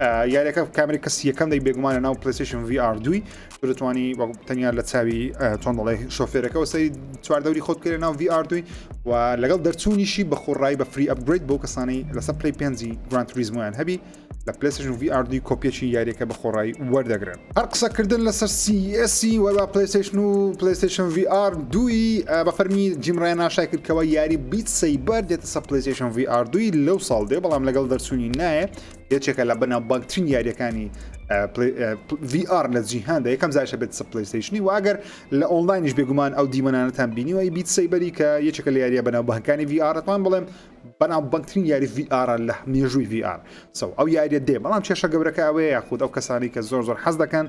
یاریەکە کامری کەسی یەکەم دەی بێگومانە ناو PlayStation VR دوی تۆ دەتوانی تەنیا لە چاوی چۆن دەڵێ شۆفێرەکەەوە سەری چواردەوری خۆت بکەێت ناو VR دوی و لەگەڵ دەرچوونیشی بە خۆڕایی بە free upgrade بۆ کەسانی لەسەر Play پێنجی Gran Turismo یان هەبی لە PlayStation VR دوی کۆپیەکی یاریەکە بە خۆڕایی وەردەگرن. هەر قسەکردن لەسەر CES وەروا PlayStation و PlayStation VR دوی بە فەرمی جیم ڕایان ئاشای کرد کەەوە یاری Beat Saber دێتە سەر PlayStation VR دوی لەو ساڵ دێ بەڵام لەگەڵ دەرچوونی نایە یەکێکە لە بەناوبانگترین یاریەکانی VR لە جیهاندا یەکەم جارشە بێت سەر PlayStation ی و ئەگەر لە ئۆنلاینیش بێگومان ئەو دیمەنانەتان بینیوە Beat Saber ی کە یەکێکە لە یاریە بەناوبانگەکانی VR ئەتوان بڵێم بەناوبانگترین یاری VR لە مێژووی VR so ئەو یاریە دێ بەڵام کێشە گەورەکە ئەوەیە یاخود ئەو کەسانی کە زۆر زۆر حەز دەکەن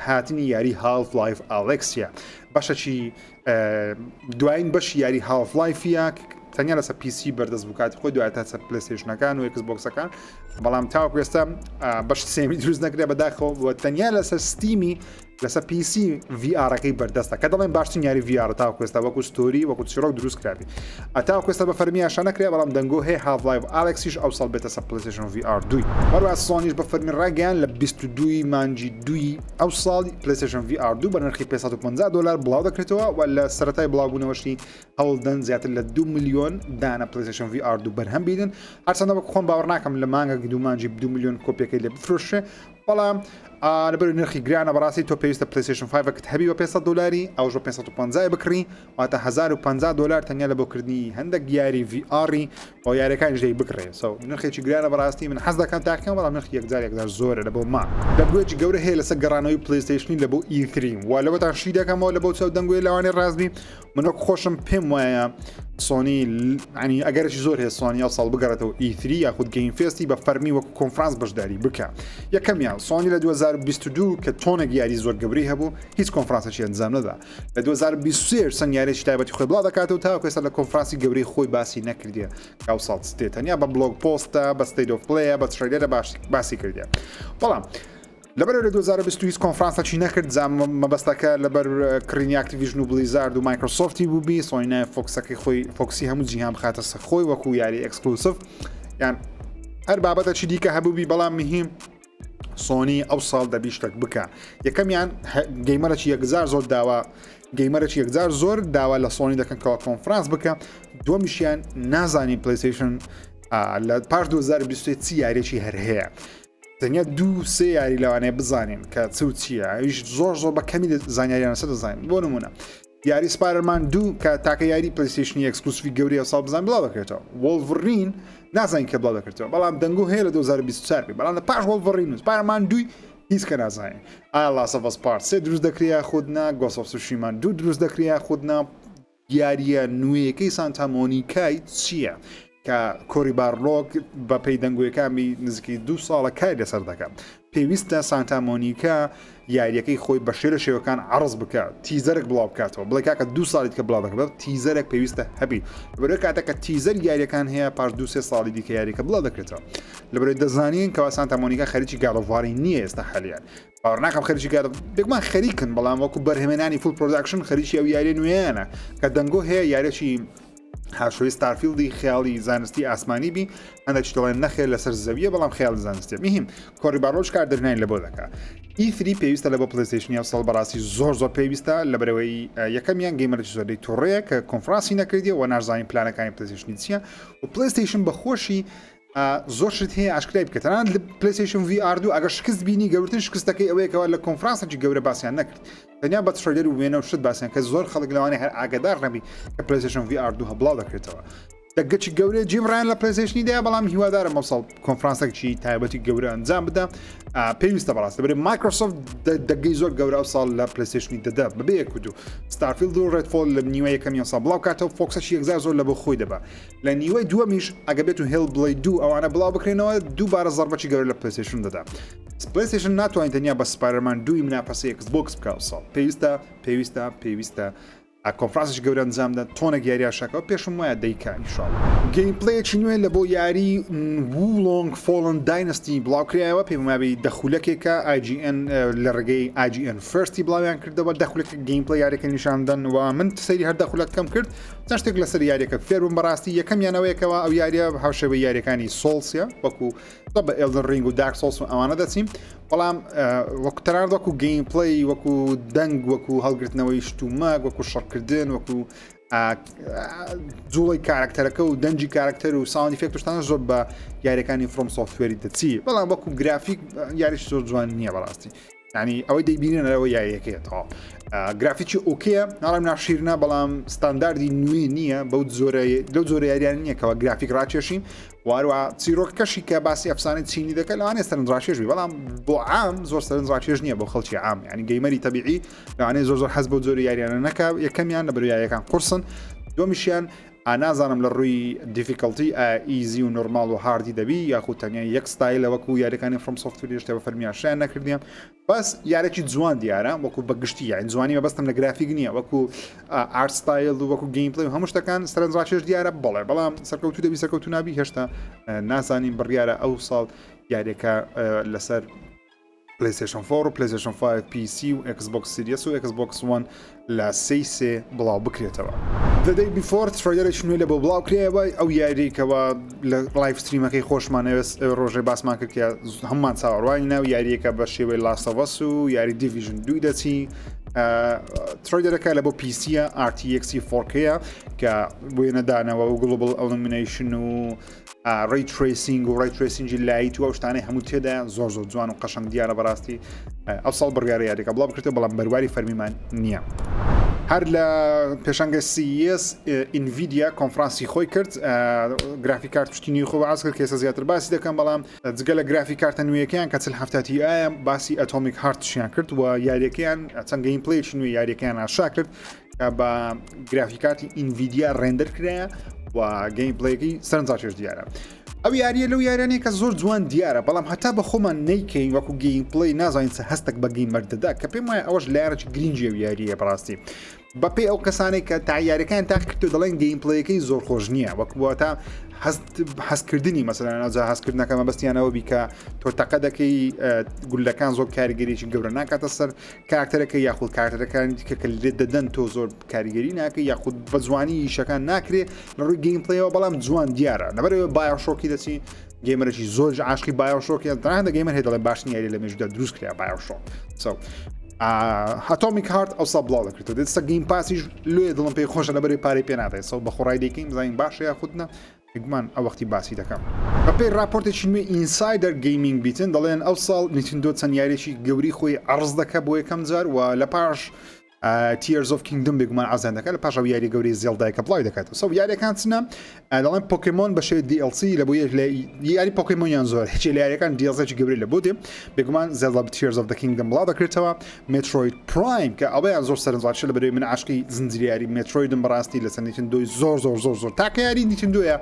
هاتنی یاری Half-Life Alyx ە بەشەکی دوایین بەشی یاری Half-Life ە تەنیا لەسەر PC بەردەست بوو کاتی خۆی دوای تا سەر PlayStation ەکان و Xbox ەکان بەڵام تاوەکو ئێستا بەش سێمی دروست نەکرێ بەداخەوە و تەنیا لەسەر Steam ی لەسەر PC VR ەکەی بەردەستە کە دەڵێن باشترین یاری VR تاوەکو ئێستا وەکو story وەکو چیرۆک دروست کرابی تاوەکو ئێستا بە فەرمی ئاشا نەکرێ بەڵام دەنگۆ هەیە Half-Life Alyx یش ئەو ساڵ بێتە سەر PlayStation VR دوی هەروە سۆنیش بە فەرمی ڕاگەیان لە 22 مانگی دوی ئەو ساڵی PlayStation VR دوو بە نرخی 550 دلار بڵاو دەکرێتەوە و لە سەرەتای بڵاوبوونەوەشی هەوڵدەن زیاتر لە 2 میلیۆن دانە PlayStation VR دوو بەرهەم بینن هەرچەندە وەک خۆم باوەڕ ناکەم لە مانگە دوو مانگی 2 میلیۆن کۆپیەکەی لێ بفرۆشێ بەڵام لەبەر نرخی گرانە بەڕاستی تۆ پێویستە PlayStation 5 کت هەبی بە 500 دلاری ئەوش بە 550 بکڕی واتە 1050 دلار تەنیا لە بۆکردنی هەندێک یاری VR ی بۆ یاریەکانیش دەی بکڕێ so نرخێکی گرانە بەڕاستی من حەز دەکەم تاقیکەم بەڵام نرخی یەکجار یەکجار زۆرە لە بۆ ما دەنگۆیەکی گەورە هەیە لەسەر گەڕانەوەی PlayStation ی لە بۆ E3 و لەوەتان شی دەکەمەوە لە بۆ چاو دەنگۆی لەوانەیە ڕاست بی من وەک خۆشم پێم وایە سۆنی ینی ئەگەرێکی زۆر هەیە سۆنی ئەو ساڵ بگەڕێتەوە E3 یاخود Game Fest ی بە فەرمی وەک کۆنفرانس بەشداری بکە یەکەمیان سۆنی لە 2022 کە تۆنێک یاری زۆر گەورەی هەبوو هیچ کۆنفرانسێکی ئەنجام نەدا لە 2023 چەند یاریی تایبەتی خۆی بڵاو دەکاتەوە تاوەکو ئێستا لە کۆنفرانسی گەورەی خۆی باسی نەکردیە کە ئەو ساڵ چ دێت تەنیا بە blog post ە بە State of Play ە بە trailer ە باسی کردیە بەڵام لەبەر لە 2020 هیچ کۆنفرانسەکی نەکرد جا مەبەستەکە لەبەر کڕینی Activision و Blizzard و Microsoft ی بوو بی سۆنی نایە focus ەکەی خۆی focus ی هەموو جیهان بخاتە سەر خۆی وەکو یاری exclusive یان هەر بابەتەکی دیکە هەبووبی بەڵام مهم سۆنی ئەو ساڵ دەبی شتێک بکە یەکەمیان gamer ەکی یەکجار زۆر داوا gamer ەکی یەکجار زۆر داوا لە سۆنی دەکەن کەوا کۆنفرانس بکە دووەمیشیان نازانین PlayStation لە پاش 2023 چی یاریی هەر هەیە تەنیا دوو سێ یاری لەوانەیە بزانین کە چ و چییە ئەویش زۆر زۆر بە کەمی زانیاریان لەسەر دەزانین بۆ نمونە یاری Spider-Man دوو کە تاکە یاری PlayStation ی exclusive ی گەورەی ئەو ساڵ بزان بڵاو دەکرێتەوە Wolverine نازانین کە بڵاو دەکرێتەوە بەڵام دەنگۆ هەیە لە 2024 بێ بەڵام لە پاش Wolverine و Spider-Man دووی هیچ کە نازانین ئایا Last of Us Part سێ دروست دەکرێ یاخود نا Ghost of Tsushima دوو دروست دەکرێ یاخود نا یارییە نوێیەکەی سانتا مۆنیکای چییە؟ کە کۆری بارلۆگ بە پێی دەنگۆیەکانی نزیکەی دوو ساڵە کاری لەسەر دەکات پێویستە سانتا مۆنیکا یاریەکەی خۆی بە شێرە شێوەکان عرض بکات teaser ێک بڵاو بکاتەوە بڵێ کاکە دوو ساڵی کە بڵاو دەکات teaser ێک پێویستە هەبی لەبەرەوەی کاتە کە teaser یاریەکان هەیە پاش دوو سێ ساڵی دیکە یاریەکە بڵاو دەکرێتەوە لەبەرەوەی دەزانین کەوا سانتا مۆنیکا خەریکی God of War ی نییە ئێستا حالیان باوەڕ ناکەم خەریکی God of بێگومان خەریکن بەڵام وەکو بەرهەمێنانی full production خەریکی ئەو یاریە نوێیانە کە دەنگۆ هەیە یاریی هاشوی Starfield ی خیاڵی زانستی ئاسمانی بی هەندێک دەڵێن نەخێر لەسەر زەویە بەڵام خیاڵ زانستی مهم کۆری بارلۆگ کار دەرناین لە بۆ دەکا E3 پێویستە لە بۆ PlayStation ی ئەو ساڵ بەڕاستی زۆر زۆر پێویستە لە بەرەوەی یەکەمیان gamer ی زۆرەی توڕەیە کە کۆنفرانسی نەکردیە و نازانین پلانەکانی PlayStation ی چییە و PlayStation بە خۆشی زۆر شت هەیە ئاشکرای بکە تەنانەت لە PlayStation VR دوو ئەگەر شکست بینی گەورترین شکستەکەی ئەوەیە کەوا لە کۆنفرانسێکی گەورە باسیان نەکرد تەنیا بە trailer و وێنە و شت باسیان کە زۆر خەڵک لەوانەیە هەر ئاگادار نەبی کە PlayStation VR دوو هەبڵاو دەکرێتەوە دەگەچی گەورەی جیم ڕایان لە PlayStation ی دایە بەڵام هیوادارم ئەمساڵ کۆنفرانسێکی تایبەتی گەورە ئەنجام بدە پێویستە بەڕاستە بەرێ Microsoft دەگەی زۆر گەورە ئەو ساڵ لە PlayStation ی دەدا بەبێ یەک و دوو Starfield و Redfall لە نیوە یەکەمی ساڵ بڵاو کاتەوە focus ەشی یەکجار زۆر لە بۆ خۆی دەبا لە نیوەی دووەمیش ئەگە بێت و Hellblade دوو ئەوانە بڵاو بکرێنەوە دووبارە زەربەکی گەورە لە PlayStation دەدا. PlayStation ناتوانێت تەنیا بە Spider-Man دووی منافەسەی Xbox بکە ئەوساڵ پێویستە پێویستە پێویستە. کۆنفرانسێکی گەورە ئەنجامدا تۆنێک یاریان شاکەوە پێشم وایە دەیکا ئینشاڵڵا. gameplay ێکی نوێ لە بۆ یاری Wo Long Fallen Dynasty بڵاوکرایەوە پێم وابی دە خولەکێکە IGN لە ڕێگەی IGN First ی بڵاویان کردەوە دە خولەک gameplay یاریەکە نیشاندەن و من سەیری هەر دە خولەکەم کرد چەند شتێک لەسەر یاریەکە فێر بووم بەڕاستی یەکەمیانەوەیەکەوە ئەو یاریە هاوشێوەی یاریەکانی Souls ە وەکو بە Elden Ring و Dark Souls و ئەوانە دەچین بەڵام وەکو تەنانەت وەکو gameplay وەکو دەنگ وەکو هەڵگرتنەوەی شتومەک وەکو شەڕکردن وەکو جوڵی کارکتەرەکە و دەنگی کارکتەر و sound effect شتانە زۆر بە یاریەکانی FromSoftware ی دەچی بەڵام وەکو گرافیک یاریش زۆر جوان نییە بەڕاستی ینی ئەوەی دەیبینن ئەوە یاریەکەیە تەواو گرافیکی okay ە ناڵم ناشیرنە بەڵام ستانداردی نوێ نییە بەو زۆرە لەو زۆرە یاریان نییە کەەوە گرافیک ڕاکێشین واروە چیرۆکەکەشی کە باسی ئەفسانەی چینی دەکە لەوانەیە سەرنجڕاکێش بی بەڵام بۆ عام زۆر سەرنجڕاکێش نییە بۆ خەڵکی عام یعنی gamer ی تەبیعی لەوانەیە زۆر زۆر حەز بۆ جۆری یاریانە نەکا یەکەمیان لە بەرو یاریەکان قورسن دومیشیان نازانم لە ڕووی difficulty easy و normal و hard ی دەبی یاخود تەنیا یەک ستایلە وەکو یاریەکانی FromSoftware شتە بە فەرمیاشیان نەکردیان بەس یارێکی جوان دیارە وەکو بە گشتی یاین جوانی مەبەستم لە گرافیک نییە وەکو art style و وەکو gameplay و هەموو شتەکان سەرنجڕاکێش دیارە بەڵێ بەڵام سەرکەوتو دەبی سەرکەوتو نابی هێشتا نازانین بڕیارە ئەو ساڵ یاریەکە لەسەر PlayStation 4 و PlayStation 5 PC و Xbox Series و Xbox One لە سێی سێ بڵاو بکرێتەوە. The Day Before trailer ێکی نوێ لە بۆ بڵاو کرایەوە ئەو یاریەی کەوا لە live stream ەکەی خۆشمان ئەوێ ڕۆژێ باسمان کرد کە هەمومان چاوەڕوانی ناو یاریەکە بە شێوەی Last of Us و یاری Division دووی دەچی trailer ەکە لە بۆ PC ە RTX 4K کە وێنەدانەوە و global illumination و ray tracing و ray tracing ی light و ئەو شتانەی هەموو تێدا زۆر زۆر جوان و قەشەنگ دیارە بەڕاستی ئەو ساڵ بڕیارە یاریەکە بڵاو بکرێتەوە بەڵام بەرواری فەرمیمان نییە. هەر لە پێشانگە CES Nvidia کۆنفرانسی خۆی کرد graphic card پشتی نوێی خۆ باس کرد کێسە زیاتر باسی دەکەم بەڵام جگە لە graphic card ە نوێیەکەیان کە 40 Ti یە باسی Atomic Heart شیان کرد و یاریەکەیان چەند gameplay ێکی نوێ یاریەکەیان ئاشا کرد کە بە graphic card ی Nvidia render کرایە و gameplay ەکەی سەرنجڕاکێش دیارە ئەو یاریە لەو یاریانەیە کە زۆر جوان دیارە بەڵام هەتا بە خۆمان نیکەین وەکو gameplay نازانین چ هەستێک بە gamer دەدا کە پێم وایە ئەوەش لایەنێکی گرنگی ئەو یاریە بەڕاستی بەپێی ئەو کەسانێک کە تا یاریەکان تاقیکردو دەڵێن gameplay ەکەی زۆر خۆش نییە وەکو واتە هەستکردنی مەسەلەن ئەوجا هەستکردنەکە مەبەستیانەوە بی کە تۆ تەقە دەکەی گولەکان زۆر کاریگەریی گەورە ناکاتە سەر کارکتەرەکە یاخود کارکتەرەکانی دیکە کە لێت دەدەن تۆ زۆر کاریگەری ناکە یاخود بە جوانی ئیشەکان ناکرێ لە ڕووی gameplay ەوە بەڵام جوان دیارە لەبەرەوە BioShock ی دەچی gamer ێکی زۆر عاشقی BioShock ی دەگەمەر هەیە دەڵێ باشترین یاری لە مێژودا دروست کرا BioShock so Atomic Heart ئەوسا بڵاو دەکرێتەوە دێتسە Game Pass یش لێ دڵم پێی خۆشە لەبەری پارەی پێ نادەێت so بە خۆڕای دەیکەین بزانین باشە یاخود نە بێگومان ئەو وەختی باسی دەکەم. بەپێی راپۆرتێکی نوێی Insider Gaming بیتن دەڵێن ئەو ساڵ Nintendo چەند یاریێکی گەوری خۆی عەرز دەکە بۆ یەکەم جار و لە پاش Tears of Kingdom بێگومان عەرزیان دەکات لە پاش ئەو یاری گەورەی Zelda ی کە بڵاوی دەکاتەوە so یاریەکان چنە دەڵێن Pokémon بە شێوەی DLC لە بۆ یەک لە یاری Pokémon یان زۆر هیچ لە یاریەکان DLC گەورەی لە بۆ دێ بێگومان Zelda Tears of the Kingdom بڵاو دەکرێتەوە Metroid Prime کە ئەوەیان زۆر سەرنجڕاکێشە لە بەرەوەی من عاشقی زنجیرە یاری Metroid م بەڕاستی لەسەر Nintendo ی زۆر زۆر زۆر زۆر تاکە یاری Nintendo یە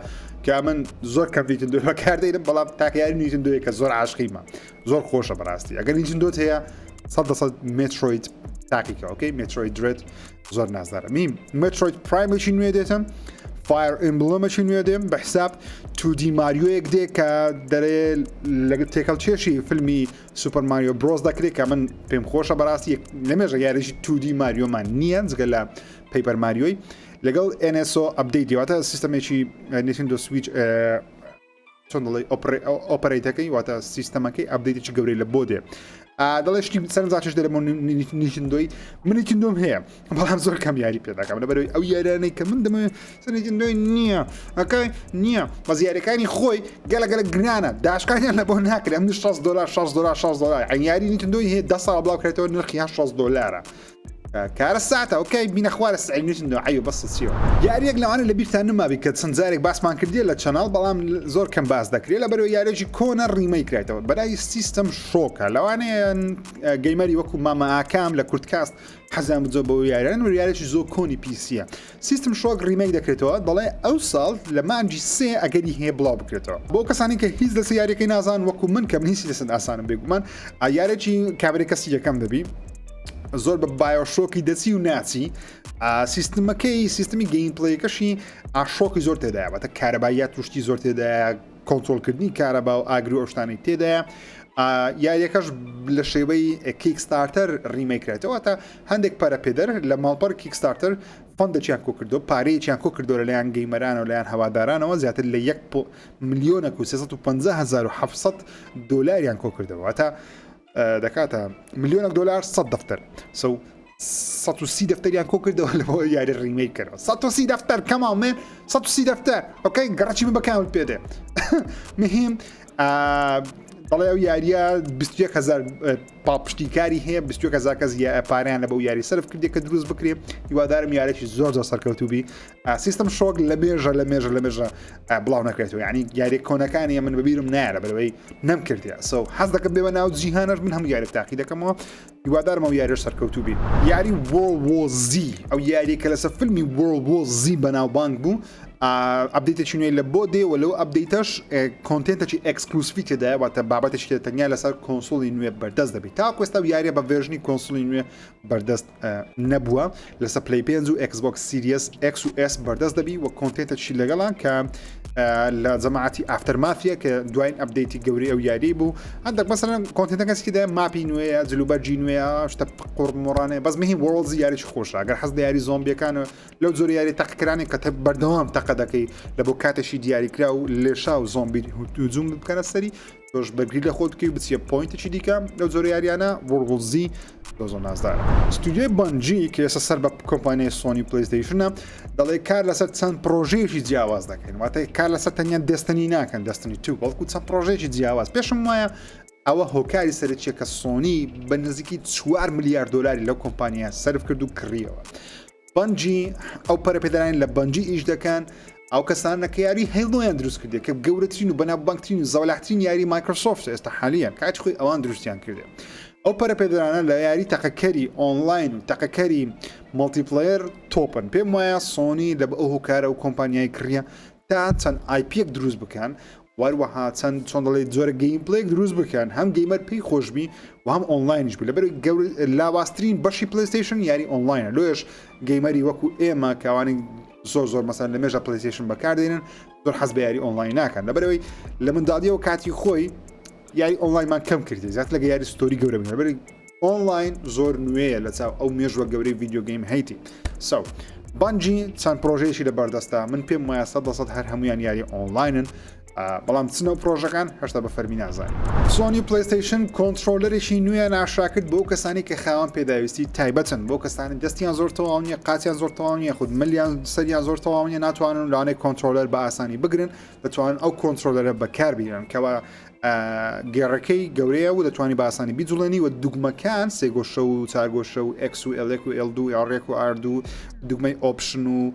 کە من زۆر کەم Nintendo بەکاردێنم بەڵام تاکە یاری Nintendo یە کە زۆر عاشقیمە زۆر خۆشە بەڕاستی ئەگەر Nintendo ت هەیە 100 Metroid تاقیکە okay Metroid Dread زۆر نازدارە میم Metroid Prime ێکی نوێ دێتم Fire Emblem ێکی نوێ دێم بە حساب 2D Mario یەک دێ کە دەرێ لەگە تێکەڵ چێشی فیلمی Super Mario Bros دەکرێت کە من پێم خۆشە بەڕاستی لەمێژە یاریی 2D Mario مان نییە جگە لە Paper Mario ی لەگەڵ NSO update واتە سیستەمێکی Nintendo Switch چۆن دەڵێ operate ەکەی واتە سیستەمەکەی update ێکی گەورەی لە بۆ دێ دەڵێ شتی سەرنجڕاکێش دەرە Nintendo ی من Nintendo م هەیە بەڵام زۆر کەم یاری پێ دەکەم لەبەرەوەی ئەو یاریانەی کە من دەمەوێت سەر Nintendo ی نییە okay نییە بەس یاریەکانی خۆی گەلە گەلە گرانە داشکانیان لە بۆ ناکرێت ئەم 60 دلار 60 دلار 60 دلار عین یاری Nintendo ی هەیە 10 ساڵ بڵاو کرێتەوە نرخی 60 دلارە کارە ساتە okay بینە خوارە سعی Nintendo عیو بەس چیەوە یاریەک لەوانە لە بیرتان نمابی کە چەند جارێک باسمان کردیە لە channel بەڵام زۆر کەم باس دەکرێت لە بەرەوە یاریێکی کۆنە remake کرایتەوە بەرای System Shock ە لەوانەیە gamer ی وەکو مامە ئاکام لە کوردکاست حەزیان بجۆ بۆ یاریان و یاریێکی زۆر کۆنی PC یە System Shock remake دەکرێتەوە دەڵێ ئەو ساڵ لە مانگی سێ ئەگەری هەیە بڵاو بکرێتەوە بۆ کەسانی کە هیچ لەسەر یاریەکەی نازان وەکو من کە من هیچ لەسەر ئاسانم بێگومان یارێکی کابرای کەسی یەکەم دەبی زۆر بە BioShock ی دەچی و ناچی. سیستمەکەی سیستمی gameplay ەکەشی shock ی زۆر تێدایە واتە کارەباییات شتی زۆر تێدایە کۆنترۆڵکردنی کارەبا و ئاگر و ئەو شتانەی تێدایە یاریەکەش لە شێوەی Kickstarter remake کرێتەوە تا هەندێک پەرەپێدەر لە ماڵپەر Kickstarter fund ێکیان کۆکردو پارەیەکیان کۆکردو لەلایەن gamer انەوە لەیان هەوادارانەوە زیاتر لە یەک ملیۆنەک و 350 دۆلاریان کۆکردەوە تا دەکاتە ملیۆنێک دۆلار 100 دەفتەر so 130 دەفتەریان کۆ کردەوە لە بۆ یاری remake کەرەوە 130 دەفتەر come on man 130 دەفتەر okay گەڕەکی من بەکام پێ دێ مهم دەڵێ ئەو یاریە 21000 پاڵپشتیکاری هەیە 21000 کەس پاریان لە بەو یاری سەرف کردێ کە دروست بکرێ هیوادارم یارێکی زۆر زۆر سەرکەوتوبی System Shock لە مێژە لە مێژە لە مێژە بڵاو نەکرێتەوە یعنی یاری کۆنەکانی من بەبیرم نایە بەرەوەی نەم کردیا so حەز دەکەم بێمە ناو جیهانەش من هەموو یاریێک تاقی دەکەمەوە هیوادارم ئەو یاریش سەرکەوتوو بی یاری World War Z ئەو یاری کە لەسەر فیلمی World War Z بەناوبانگ بوو update ێکی نوێ لە بۆ دێ و لەو update ەش content ێکی exclusive ی تێدایە واتە بابەتێکی تێدا تەنیا لەسەر console ی نوێ بەردەست دەبێت تاکو ئێستا یاریە بە version ی console ی نوێ بەردەست نەبووە لەسەر Play پێنج و Xbox Series X و S بەردەست دەبی و content ێکی لەگەڵان کە لە جەماعەتی Aftermath ە کە دوایین update ی گەورەی ئەو یاری بوو هەندێک مەسەلەن content ەکە سکیدا map ی نوێیە جلوبەرگی نوێیە شتە قڕمۆڕانەیە بەس مهی World Z یاریی خۆشە گەر حەز لە یاری زۆمبیەکان لەو جۆری یاری تەقکرانی کە بەردەوام تەقە دەکەی لە بۆ کاتێکی دیاریکرا و لێشا و زۆمبی هجوم بکەنە سەری تۆش بەرگری لە خۆت بکەی و بچیە point ێکی دیکە لەو جۆرە یاریانە World Z زۆر زۆر نازدارە. ستودیۆی Bungie کە ئێستا سەر بە کۆمپانیای سۆنی PlayStation ە دەڵێ کار لەسەر چەند پرۆژەیەکی جیاواز دەکەین واتە کار لەسەر تەنیا Destiny ناکەن Destiny 2 بەڵکو چەند پرۆژەیەکی جیاواز پێشم وایە ئەوە هۆکاری سەرەکیە کە سۆنی بە نزیکی 4 ملیار دلاری لەو کۆمپانیا سەرف کرد و کڕیەوە Bungie ئەو پەرەپێدەرانی لە Bungie ئیش دەکەن ئەو کەسانە کە یاری Halo یان دروست کردێ کە گەورەترین و بەناوبانگترین و زەوەلاحترین یاری مایکرۆسۆفت ئێستا حالیان کاتی خۆی ئەوان دروستیان کردێ ئەو پەرەپێدەرانە لە یاری تەقەکەری ئۆنلاین و تەقەکەری multiplayer top ن پێم وایە سۆنی لە ئەو هۆکارە و کۆمپانیای کڕیە تا چەند IP یەک دروست بکەن وەروەها چەند چۆن دەڵێ جۆرە gameplay ێک دروست بکەن هەم gamer پێی خۆشبی و هەم ئۆنلاینیش بی لەبەر گەور لاوازترین بەشی PlayStation یاری ئۆنلاینە لۆیش gamer ی وەکو ئێمە کەوانی زۆر زۆر مەسەن لە مێژە PlayStation بەکاردێنن زۆر حەز بە یاری ئۆنلاین ناکەن لەبەرەوەی لە منداڵیەوە کاتی خۆی یاری ئۆنلاینمان کەم کردی زیاتر لەگە یاری story گەورە بین لەبەر ئۆنلاین زۆر نوێیە لە چاو ئەو مێژوە گەورەی video game هەیتی so Bungie چەند پرۆژەیەکی لە بەردەستە من پێم وایە سە دەسەد هەر هەمویان یاری ئۆنلاینن بەڵام چنەوە پرۆژەکان هەشتا بە فەرمی نازانین. سۆنی PlayStation controller ێکی نوێیان ئاشکرا کرد بۆ کەسانی کە خاوەن پێداویستی تایبەتن بۆ کەسانی دەستیان زۆر تەواو نییە قاچیان زۆر تەواو نییە خود ملیان سەریان زۆر تەواو نییە ناتوانن لەوانەیە controller بە ئاسانی بگرن دەتوانن ئەو controller ە بەکاربیرن کەوا گێڕەکەی گەورەیە و دەتوانی بە ئاسانی بیجوڵێنی و دوگمەکان سێگۆشە و چارگۆشە و X و L ێک و L دوو R ێک و R دوو دوگمەی option و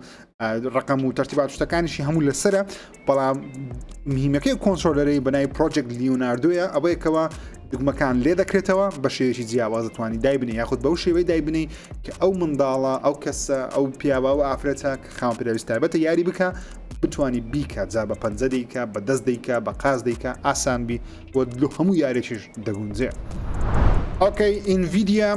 ڕقم و تەرتیبات شتەکانیشی هەموو لەسرە بەڵام مهمەکەی controller ەی بەناوی Project Leonardo یە ئەوەیەکەوە دوگمەکان لێ دەکرێتەوە بە شێوەیەکی جیاواز دەتوانی دایبنی یاخود بەو شێوەی دایبنی کە ئەو منداڵە ئەو کەسە ئەو پیاوە و ئافرەتە کە خاوەن پێداویستی تایبەتە یاری بکە بتانی بیکە جا بە پەنجە دەیکە بە دەست دەیکە بە قاز دەیکە ئاسان بی و لۆ هەموو یارێکیش دەگونجێ. okay Nvidia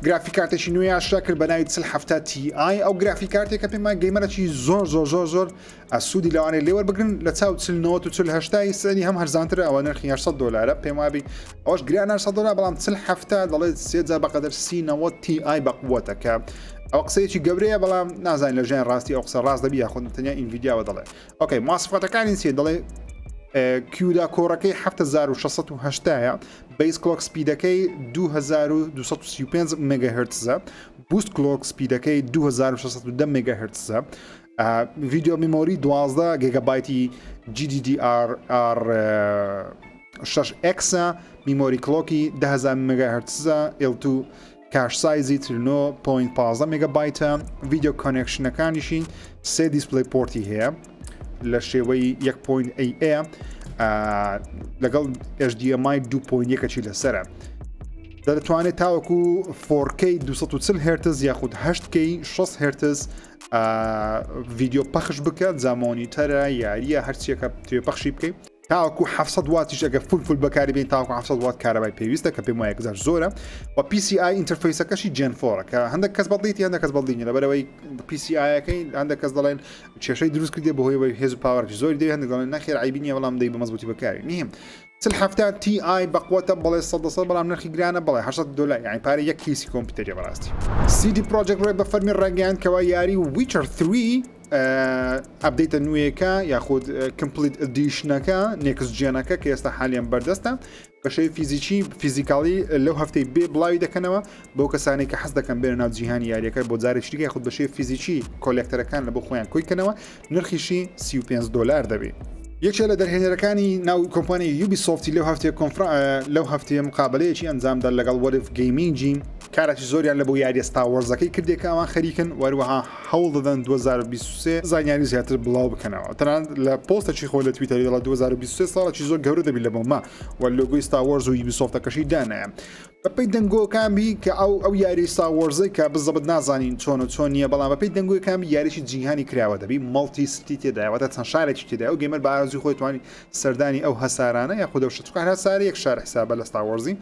graphic card ێکی نوێ ئاشکرا کرد بە ناوی 4070 Ti ئەو graphic card ێکە پێمان gamer ەکی زۆر زۆر زۆر زۆر سوودی لەوانەیە لێ وەربگرن لە چاو 40 و 40 سعری هەم هەرزانترە ئەوە نرخی 800 دلارە پێم وابی ئەوش گران 800 دلار بەڵام 40 دەڵێت سێ جار بەقەدەر 30 Ti بەقوەتە کە ئەو قسەیەکی گەورەیە بەڵام نازانین لە ژیان ڕاستی ئەو قسە ڕاست دەبی یاخود تەنیا Nvidia وە دەڵێ okay مواسفاتەکانی چیە دەڵێ CUDA core ەکەی 7680 base clock speed ەکەی 2235 megahertz ە boost clock speed ەکەی 2610 megahertz ە video memory 12 گێگابایتی GDDR 6X memory clock ی 10000 megahertz ە L2 cache size ی 39.15 مێگابایتە video connection ەکانیشی سێ DisplayPort ی هەیە لە شێوەی 1.8 لەگەڵ HDMI 2.1 لەسرە دەتوانێت تاوەکو 4K 240 هێرتز یاخود 8K 60 هێرتز ڤیدیۆ پەخش بکە جا monitor ە یاریە هەرچیەکە توێ پەخشی بکەیت. تاوەکو 700 واتیش ئەگە full full بەکاری بین تاوەکو 700 وات کارەبای پێویستە کە پێم وایە یەکجار زۆرە و PCI interface ەکەشی Gen 4 کە هەندێک کەس بەدڵیتی هەندێک کەس بەدڵی نیە لەبەرئەوەی PCI ەکەی هەندێک کەس دەڵێن کێشەی دروست کردێ بەهۆی ئەوەی هێز و power ێکی زۆری دەوێت هەندێک دەڵێن نەخێر عەیبی نییە بەڵام دەی بە مەزبوتی بەکاری مهم 4070 Ti بەقوەتە بەڵێ 100 بەڵام نرخی گرانە بەڵێ 800 دلار یعنی پارە یەک case ی کۆمپیوتەریە بەڕاستی CD Projekt Red بە فەرمی ڕاگەیاند کەوا یاری Witcher 3 update ە نوێیەکە یاخود Complete Edition ەکە next gen ەکە کە ئێستا حالیان بەردەستە بە شێوەی فیزیکی physically لەو هەفتەی بێ بڵاوی دەکەنەوە بۆ کەسانی کە حەز دەکەن بێنە ناو جیهانی یاریەکە بۆ جارێکی دیکە یاخود بە شێوەی فیزیکی collector ەکان لە بۆ خۆیان کۆی کەنەوە نرخیشی 35 دلار دەبێت. یەکێ لە دەرهێنەرەکانی ناو کۆمپانیای Ubisoft ی لەو هەفتەیە کۆنفرا لەو هەفتەیە مقابلەیەکی ئەنجامدا لەگەڵ What If Gaming ی کارێکی زۆریان لە بۆ یاریە Star Wars ەکەی کردێ کە ئەوان خەریکن وەروەها هەوڵ دەدەن 2023 زانیاری زیاتر بڵاو بکەنەوە تەنانەت لە پۆستێکی خۆی لە تویتەری دەڵێت 2023 ساڵێکی زۆر گەورە دەبی لە بۆ مە و لۆگۆی Star Wars و Ubisoft ەکەشی دانایە بەپێی دەنگۆکان بی کە ئەو ئەو یاری Star Wars ەی کە بزەبت نازانین چۆن و چۆن نییە بەڵام بەپێی دەنگۆکان بی یاریی جیهانی کراوە دەبی multi city تێدایە واتە چەند شارێکی تێدایە ئەو gamer بە ئارەزووی خۆی توانی سەردانی ئەو هەسارانە یاخود ئەو شتە چونکە هەر هەسارە یەک شار حسابە لە Star Wars ی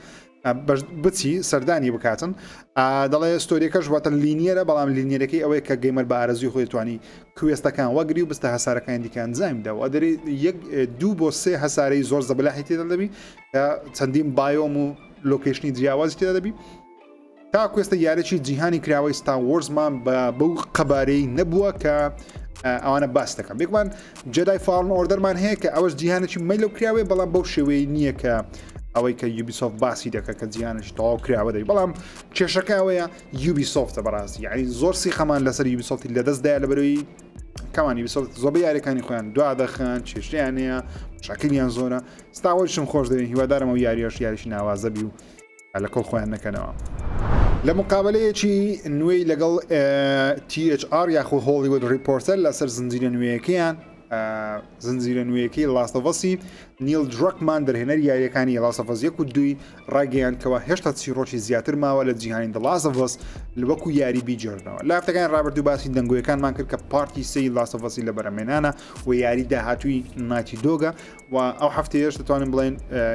بچی سەردانی بکاتن دەڵێ story ەکەش واتە linear ە بەڵام linear ەکەی ئەوەیە کە gamer بە ئارەزوی خۆی توانی quest ەکان وەگری و بستە هەسارەکانی دیکە ئەنجامی بدەوە دەری یەک دوو بۆ سێ هەسارەی زۆر زەبەلاحی تێدا دەبی کە چەندین biome و location ی جیاوازی تێدا دەبی تاکو ئێستا یاریی جیهانی کراوەی Star Wars مان بە بەو قەبارەی نەبووە کە ئەوانە باس دەکەم بێگومان Jedi Fallen Order مان هەیە کە ئەوەش جیهانێکی مەیلە کراوەیە بەڵام بەو شێوەیە نییە کە ئەوەی کە Ubisoft باسی دەکە کە جیهانش تەواو کراوە دەی بەڵام کێشەکە ئەوەیە Ubisoft ە بەڕاستی یعنی زۆر سیخەمان لەسەر Ubisoft ی لەدەستدایە لەبەرەوەی کەمان Ubisoft زۆربەی یاریەکانی خۆیان دوا دەخەن کێشیان هەیە شاکریان زۆرە Star Wars شم خۆش دەوێن هیوادارم ئەو یاریەش یاریش ناوازە بی و لە کۆڵ خۆیان نەکەنەوە. لە مقابلەیەکی نوێی لەگەڵ THR یاخۆ Hollywood Reporter لەسەر زنجیرە نوێیەکەیان زنجیرە نوێیەکەی Last of Us ی نیل دراکمان دەرهێنەری یاریەکانی Last of Us یەک و دووی ڕاگەیان کەوا هێشتا چیڕۆکی زیاتر ماوە لە جیهانی The Last of Us وەکو یاری بیگێڕنەوە لە هەفتەکانی ڕابردوو باسی دەنگۆیەکانمان کرد کە part ی سێی Last of Us ی لە بەرەمێنانە و یاری داهاتووی Naughty Dog ە و ئەو هەفتەیەش دەتوانین بڵێن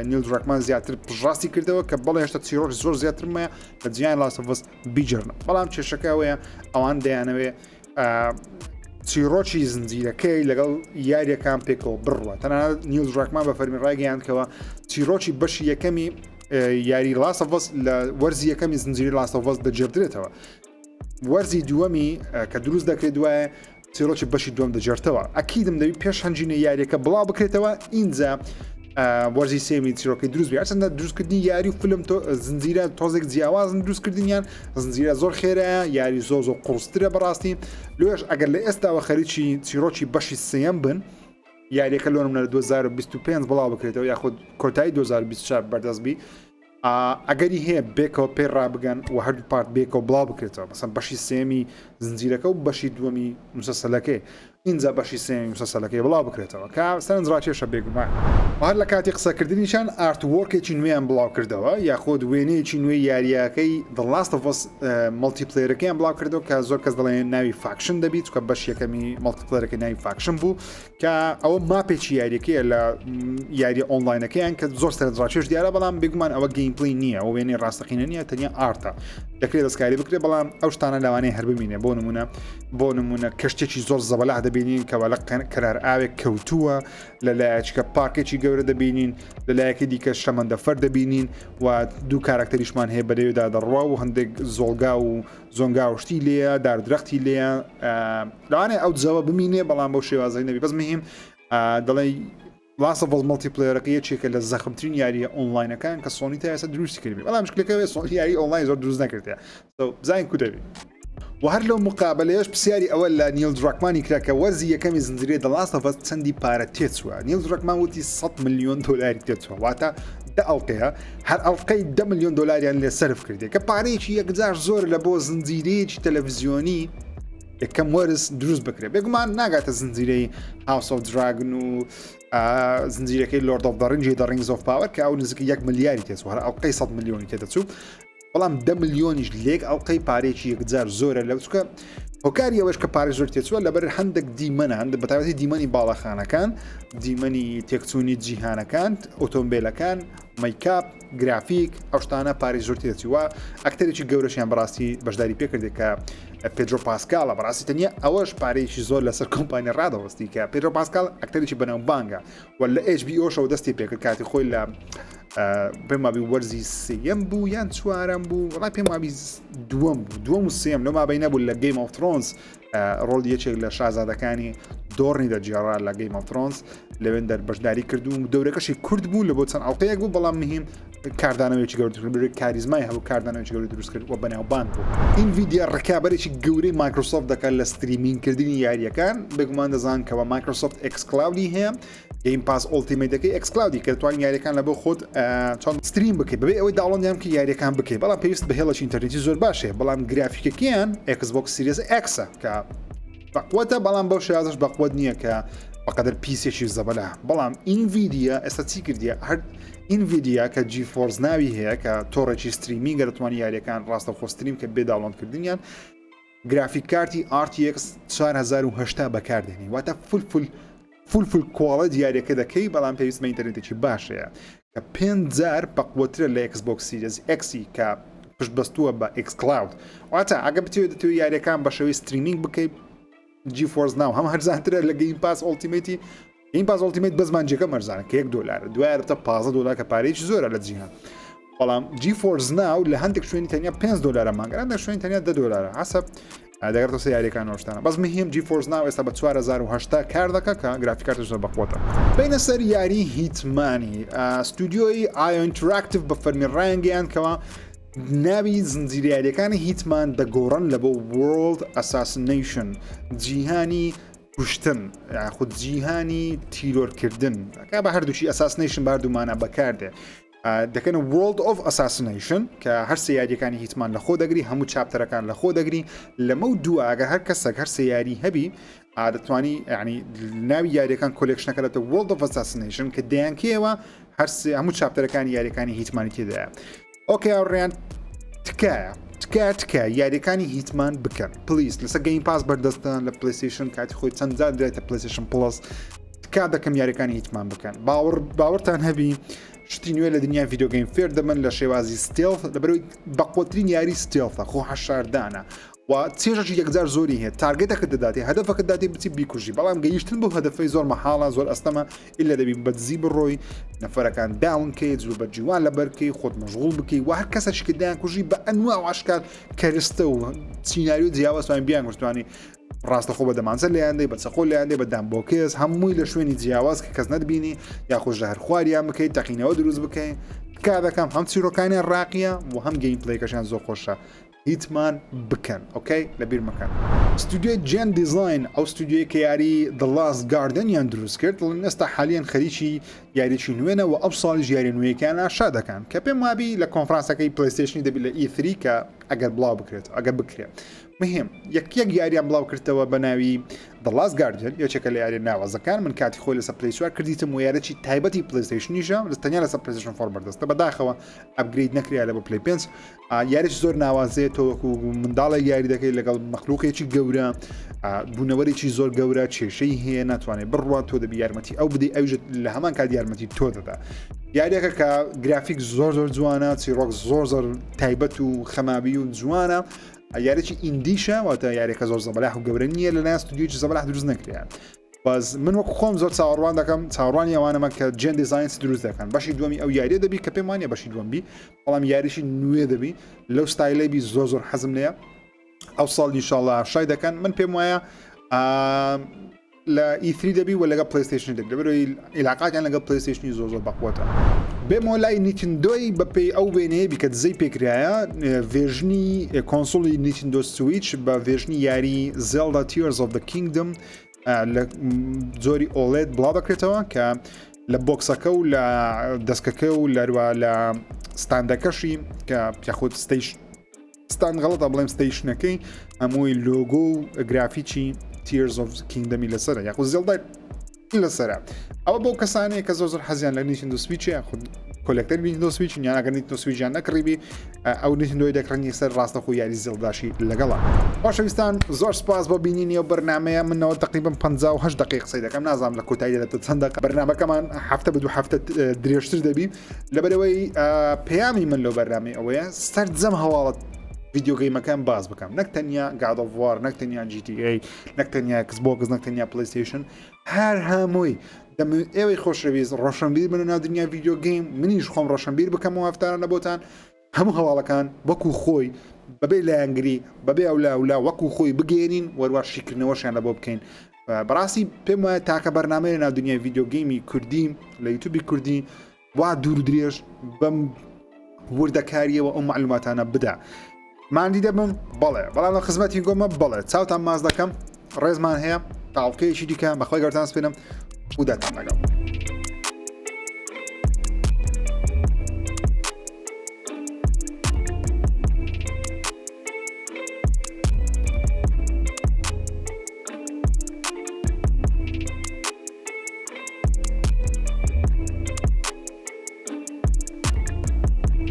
نیل دراکمان زیاتر پشڕاستی کردەوە کە بەڵێ هێشتا چیرۆک زۆر زیاترمەیە لە جیان Last of Us بیگێڕنەوە بەڵام کێشەکە ئەوەیە ئەوان دەیانەوێ چیرۆکی زنجیرەکەی لەگەڵ یاریەکان پێکەوە بڕوە تەنانەت نیل دراکمان بە فەرمی ڕایگەیاندکەوە چیرۆکی بەشی یەکەمی یاری Last of Us لە وەرزی یەکەمی زنجیری Last of Us دەگێڕدرێتەوە وەرزی دووەمی کە دروست دەکرێت دوایە چیرۆکی بەشی دووەم دەگێڕتەوە ئەکیدم دەبی پێش هەنجینە یاریەکە بڵاو بکرێتەوە ئینجا وەرزی سێمی چیرۆکی دروست بێ هەرچەندە دروستکردنی یاری و فیلم تۆ زنجیرە تۆزێک جیاوازن دروستکردنیان زنجیرە زۆر خێرایە یاری زۆر زۆر قورسترە بەڕاستی لێش ئەگەر لە ئێستاوە خەریکی چیرۆکی بەشی سێم بن یاریەکە لۆنم لە 2025 بڵاو بکرێتەوە یاخود کۆتایی 2024 بەردەست بی ئەگەری هەیە بێکەوە پێی ڕابگەن و هەردوو part بێکەوە بڵاو بکرێتەوە مەسەن بەشی سێمی زنجیرەکە و بەشی دووەمی مسەسەلەکەی ئینجا بەشی سێمی مسەسەلەکەی بڵاو بکرێتەوە کە سەرنجڕاکێشە بێگومان هەر لە کاتی قسەکردنیشان artwork ێکی نوێیان بڵاو کردەوە یاخود وێنەیەکی نوێی یارییەکەی The Last of Us multiplayer ەکەیان بڵاو کردەوە کە زۆر کەس دەڵێن ناوی Faction دەبیت چونکە بەش یەکەمی multiplayer ەکەی ناوی Faction بوو کە ئەوە map ێکی یاریەکەیە لە یاریە ئۆنلاینەکەیان کە زۆر سەرنجڕاکێش دیارە بەڵام بێگومان ئەوە gameplay نییە ئەو وێنەی ڕاستەقینە نییە تەنیا art ە دەکرێت دەستکاری بکرێت بەڵام ئەو شتانە لەوانەیە هەر بمینێ بۆ نمونە بۆ نمونە کەشتێکی زۆر زەبەلاح دەبینین کەوا لە کەنار ئاوێک کەوتووە لە لایەکە پارکێکی گەورە دەبینین لە لایەکی دیکە شەمەندەفەر دەبینین و دوو کارکتەریشمان هەیە بەلێودا دەڕوا و هەندێک زۆڵگا و زۆنگا و شتی لێیە دار درەختی لێیە لەوانەیە ئەو جەوە بمینێ بەڵام بەو شێوازەی نەبی بەس مهم دەڵێ Last of Us multiplayer ەکە یەکێکە لە زەخمترین یاریە ئۆنلاینەکان کە سۆنی تا ئێستا دروستی کردبێ بەڵام مشکلەکە سۆنی یاری ئۆنلاین زۆر دروست نەکردێ بزانین کو دەبی و هەر لەو مقابلەیەش پرسیاری ئەوە لە نیل دراکمانی کرا کە وەرزی یەکەمی زنجیرەی The Last of Us چەندی پارە تێچووە نیل دراکمان وتی 100 ملیۆن دلاری تێچووە واتە دە ئەڵلقەیە هەر ئەڵلقەی 10 ملیۆن دلاریان لێ سەرف کردێ کە پارەیەکی یەکجار زۆر لە بۆ زنجیرەیەکی تەلەڤزیۆنی یەکەم وەرز دروست بکرێت بێگومان ناگاتە زنجیرەی House of Dragon و زنجیرەکەی Lord of the Rings ی The Rings of Power کە ئەو نزیکە یەک ملیاری تێچوو هەر ئەڵلقەی 100 ملیۆنی تێدەچوو. بەڵام دە ملیۆنیش لێک ئەڵلقەی پارێکی یەکجار زۆرە لەو چکە هۆکاری ئەوەش کە پارە زۆر تێچووە لەبەر هەندێک دیمەنە هەندێک بەتایبەتی دیمەنی باڵەخانەکان دیمەنی تێکچوونی جیهانەکان ئۆتۆمبیلەکان makeup گرافیک ئەو شتانە پارەی زۆر تێچووە ئەکتەرێکی گەورەشیان بەڕاستی بەشداری پێکردێک کە پێدرۆ پاسکاڵە بەڕاستی تەنیا ئەوەش پارەیەکی زۆر لەسەر کۆمپانیا ڕادەوەستی کە پێدرۆ پاسکال ئەکتەرێکی بەناوبانگە و لە HBO شەوە دەستی پێکرد کاتی خۆی لە پێم وابی وەرزی سێیەم بوو یان چوارەم بوو وڵای پێم وابی دووەم بوو دووەم و سێم لەو مابینە بوو لە Game of Thrones ڕۆڵی یەکێک لە شازادەکانی دۆرنی دەگێڕا لە Game of Thrones لەوێن دەر بەشداری کرد و دەورەکەشی کورت بوو لە بۆ چەند ئەڵلقەیەک بوو بەڵام مهم کاردانەوەیەکی گەورە کاریزمای هەبوو کاردانەوەیەکی گەورە دروست کرد و بەناوبانگ بوو. ئینڤیدیا ڕکابەرێکی گەورەی مایکرۆسۆفت دەکات لە streaming کردنی یارییەکان، بێگومان دەزان کەوا مایکرۆسۆفت xCloud ی هەیە، Game Pass Ultimate ەکەی xCloud ی کە دەتوانین یاریەکان لە بۆ خۆت چۆن stream بکەیت بەبێ ئەوەی download یان بکەی یاریەکان بکەیت بەڵام پێویست بە هێڵێکی ئینتەرنێتی زۆر باش هەیە بەڵام گرافیکەکەیان Xbox Series X ە کە بەقوەتە بەڵام بەو شێوازش بەقوەت نییە کە بەقەدەر پیسێکی زەبەلا بەڵام ئینڤیدیا ئێستا چی کردیە هەر ئینڤیدیا کە GeForce Now ی هەیە کە تۆڕێکی streaming ە دەتوانانی یاریەکان ڕاستەوخۆ stream کە بێ download کردنیان گرافیک کارتی RTX 4080 بەکاردێنی واتە full full full full quality یاریەکە دەکەی بەڵام پێویست بە ئینتەرنێتێکی باشەیە کە پێنج جار بەقوەترە لە Xbox Series X ی کە پشت بەستووە بە xCloud واتە ئەگە بتەوێت دەتەوێت یاریەکان بە شێوەی streaming بکەیت GeForce Now هەم هەرزانترە لە Game Pass Ultimate ی Game Pass Ultimate بەس مانجەکە مەرزانە کە 1 دلار دوای رتە 15 دلار کە پارەیەکی زۆرە لە جیهان بەڵام GeForce Now لە هەندێک شوێنی تەنیا 5 دلارە مانگەران لە شوێن تەنیا 10 دلارە حسب دەگەڕێتەوە سەر یاریەکان و شتانە بەس مهم GeForce Now ئێستا بە 4080 کار دەکا کە گرافیک کارتش زۆر بەقوەتە. بینە سەر یاری Hitman ی ستودیۆی IO Interactive بە فەرمی ڕایانگەیاند کەوا ناوی زنجیرە یاریەکانی Hitman دەگۆڕن لە بۆ World Assassination جیهانی کوشتن یاخود جیهانی تیرۆرکردن کە بە هەردووکی Assassination باردوومانە بەکاردێ دەکەنە World of Assassination کە هەر سێ یاریەکانی Hitman لە خۆ دەگری هەموو chapter ەکان لە خۆ دەگری لەمە و دووە ئەگەر هەر کەسێک هەر سێ یاری هەبی دەتوانی ینی ناوی یاریەکان collection ەکە لەتە World of Assassination کە دەیانکەیەوە هەر هەموو chapter ەکانی یاریەکانی Hitman ی تێدایە. okay هاوڕێیان تکایە تکایە تکایە یاریەکانی Hitman بکەن please لەسەر Game Pass بەردەستان لە PlayStation کاتی خۆی چەند جار درایتە PlayStation Plus تکا دەکەم یاریەکانی Hitman بکەن باوەڕ باوەڕتان هەبی شتی نوێ لە دنیای video game فێر دەبن لە شێوازی stealth لەبەرەوەی بەقوەترین یاری stealth ە خۆ حەشاردانە و چێژێکی یەکجار زۆری هەیە target ەکەت دەداتێ هەدەفەکەت داتێ بچی بیکوژی بەڵام گەیشتن بۆ هەدەفەی زۆر مەحاڵە زۆر ئەستەمە ئللا دەبی بە دزی بڕۆی نەفەرەکان down کەی جل بە جیوان لەبەرکەی خۆت مەشغوڵ بکەی و هەر کەسەش کە دایان کوژی بە ئەنوا و ئەشکال کەرستە و سیناریۆ جیاواز توانی بیان کوشتوانی ڕاستەخۆ بە دەمانچە لێیان دەی بە چەقۆ لێیان دەی بە دامبۆکێز هەمووی لە شوێنی جیاواز کە کەس نەتبینی یاخۆ ژەهر خواریان بکەیت تەقینەوە دروست بکەین تکا دەکەم هەم چیرۆکانیان ڕاقیە و هەم gameplay ەکەشیان زۆر خۆشە Hitman بکەن okay لەبیر مەکەن. ستودیۆی Gen Design ئەو ستودیۆی کە یاری The Last Guardian یان دروست کرد دڵن ئێستا حالیان خەریکی یاریی نوێنە و ئەو ساڵیش یاری نوێیەکان ئاشا دەکەن کە پێم وابی لە کۆنفرانسەکەی PlayStation ی دەبی لە E3 کە ئەگەر بڵاو بکرێت ئەگەر بکرێت مهم یەک یەک یاریان بڵاو کردەوە بە ناوی The Last Guardian یەکێکە لە یاریە ناوازەکان من کاتی خۆی لەسەر Play چوار کردیتم و یارێکی تایبەتی PlayStation یشە لە تەنیا لەسەر PlayStation four بەردەستە بەداخەوە upgrade نەکریا لە بۆ Play پێنج یاریش زۆر ناوازەیە تۆ وەکو منداڵێک یاری دەکەی لەگەڵ مەخلوقێکی گەورە بوونەوەرێکی زۆر گەورە کێشەی هەیە ناتوانێت بڕوات تۆ دەبی یارمەتی ئەو بدەی ئەوژ لە هەمان کات یارمەتی تۆ دەدا یاریەکە کە گرافیک زۆر زۆر جوانە چیرۆک زۆر زۆر تایبەت و خەماوی و جوانە یاریی indie شە واتە یاریەکە زۆر زەبەلاح و گەورە نییە لەلایەن ستودیۆی زەبەلاح دروست نەکرێت بەس من وەک خۆم زۆر چاوەڕوان دەکەم چاوەڕوانی ئەوانەمە کە Gen Designs دروست دەکەن بەشی دووەمی ئەو یاریە دەبی کە پێم وانە بەشی دووەم بی بەڵام یاریشی نوێ دەبی لەو ستایلەی بی زۆر زۆر حەزم لێیە ئەو ساڵ ئینشاڵڵا شای دەکەن من پێم وایە لە E3 دەبی و لەگە PlayStation دەبی لەبەرەوەی عیلاقاتیان لەگە PlayStation ی زۆر زۆر بەقوەتە بێمەوە لای Nintendo ی بەپێی ئەو وێنەیە بی کە دزەی پێکرایە version ی console ی Nintendo Switch بە version ی یاری Zelda Tears of the Kingdom لە جۆری OLED بڵاو دەکرێتەوە کە لە box ەکە و لە دەستکەکە و لەروە لە stand ەکەشی کە یاخود ستەیش stand غەڵەتە بڵێم station ەکەی هەمووی لۆگۆ و گرافیکی Tears of Kingdom ی لەسەرە یاخود Zelda ی لەسەرە ئەوە بۆ کەسانەیە کە زۆر زۆر حەزیان لە Nintendo Switch یاخود. collector ی Nintendo Switch یان ئەگەر Nintendo Switch یان نەکڕیبی ئەو Nintendo ی دەکڕن یەکسەر ڕاستەخۆ یاری Zelda شی لەگەڵە. خۆشەویستان زۆر سپاس بۆ بینینی ئەو بەرنامەیە منەوە تقریبا 58 دقیق قسەی دەکەم نازانم لە کۆتایی دەبێتە چەند دقیقە بەرنامەکەمان هەفتە بە دوو هەفتە درێژتر دەبی لەبەرەوەی پەیامی من لەو بەرنامەی ئەوەیە سەرجەم هەواڵت video game ەکان باس بکەم نەک تەنیا God of War نەک تەنیا GTA نەک تەنیا Xbox نەک تەنیا PlayStation هەر هەمووی دەمەوێت ئێوەی خۆشەویست ڕۆشنبیر بن ناو دنیا video game منیش خۆم ڕۆشنبیر بکەمەوە هەفتانە لە بۆتان هەموو هەواڵەکان وەکو خۆی بەبێ لایەنگری بەبێ ئەولا ولا وەکو خۆی بگەێنین وەروە شیکردنەوەشیان لە بۆ بکەین بەڕاستی پێم وایە تاکە بەرنمەیە ناو دنیای video game ی کوردی لە یوتوبی کوردی وا دوور درێژ بەم وردەکاریەوە ئەو معلوماتانە بدا ماندی دەبم بەڵێ بەڵام لە خزمەتی گۆمە بەڵێ چاوتان ماز دەکەم ڕێزمان هەیە تاڵقەیەکی دیکە بەخوای گەورتان سپێنم و داتان لەگەڵ.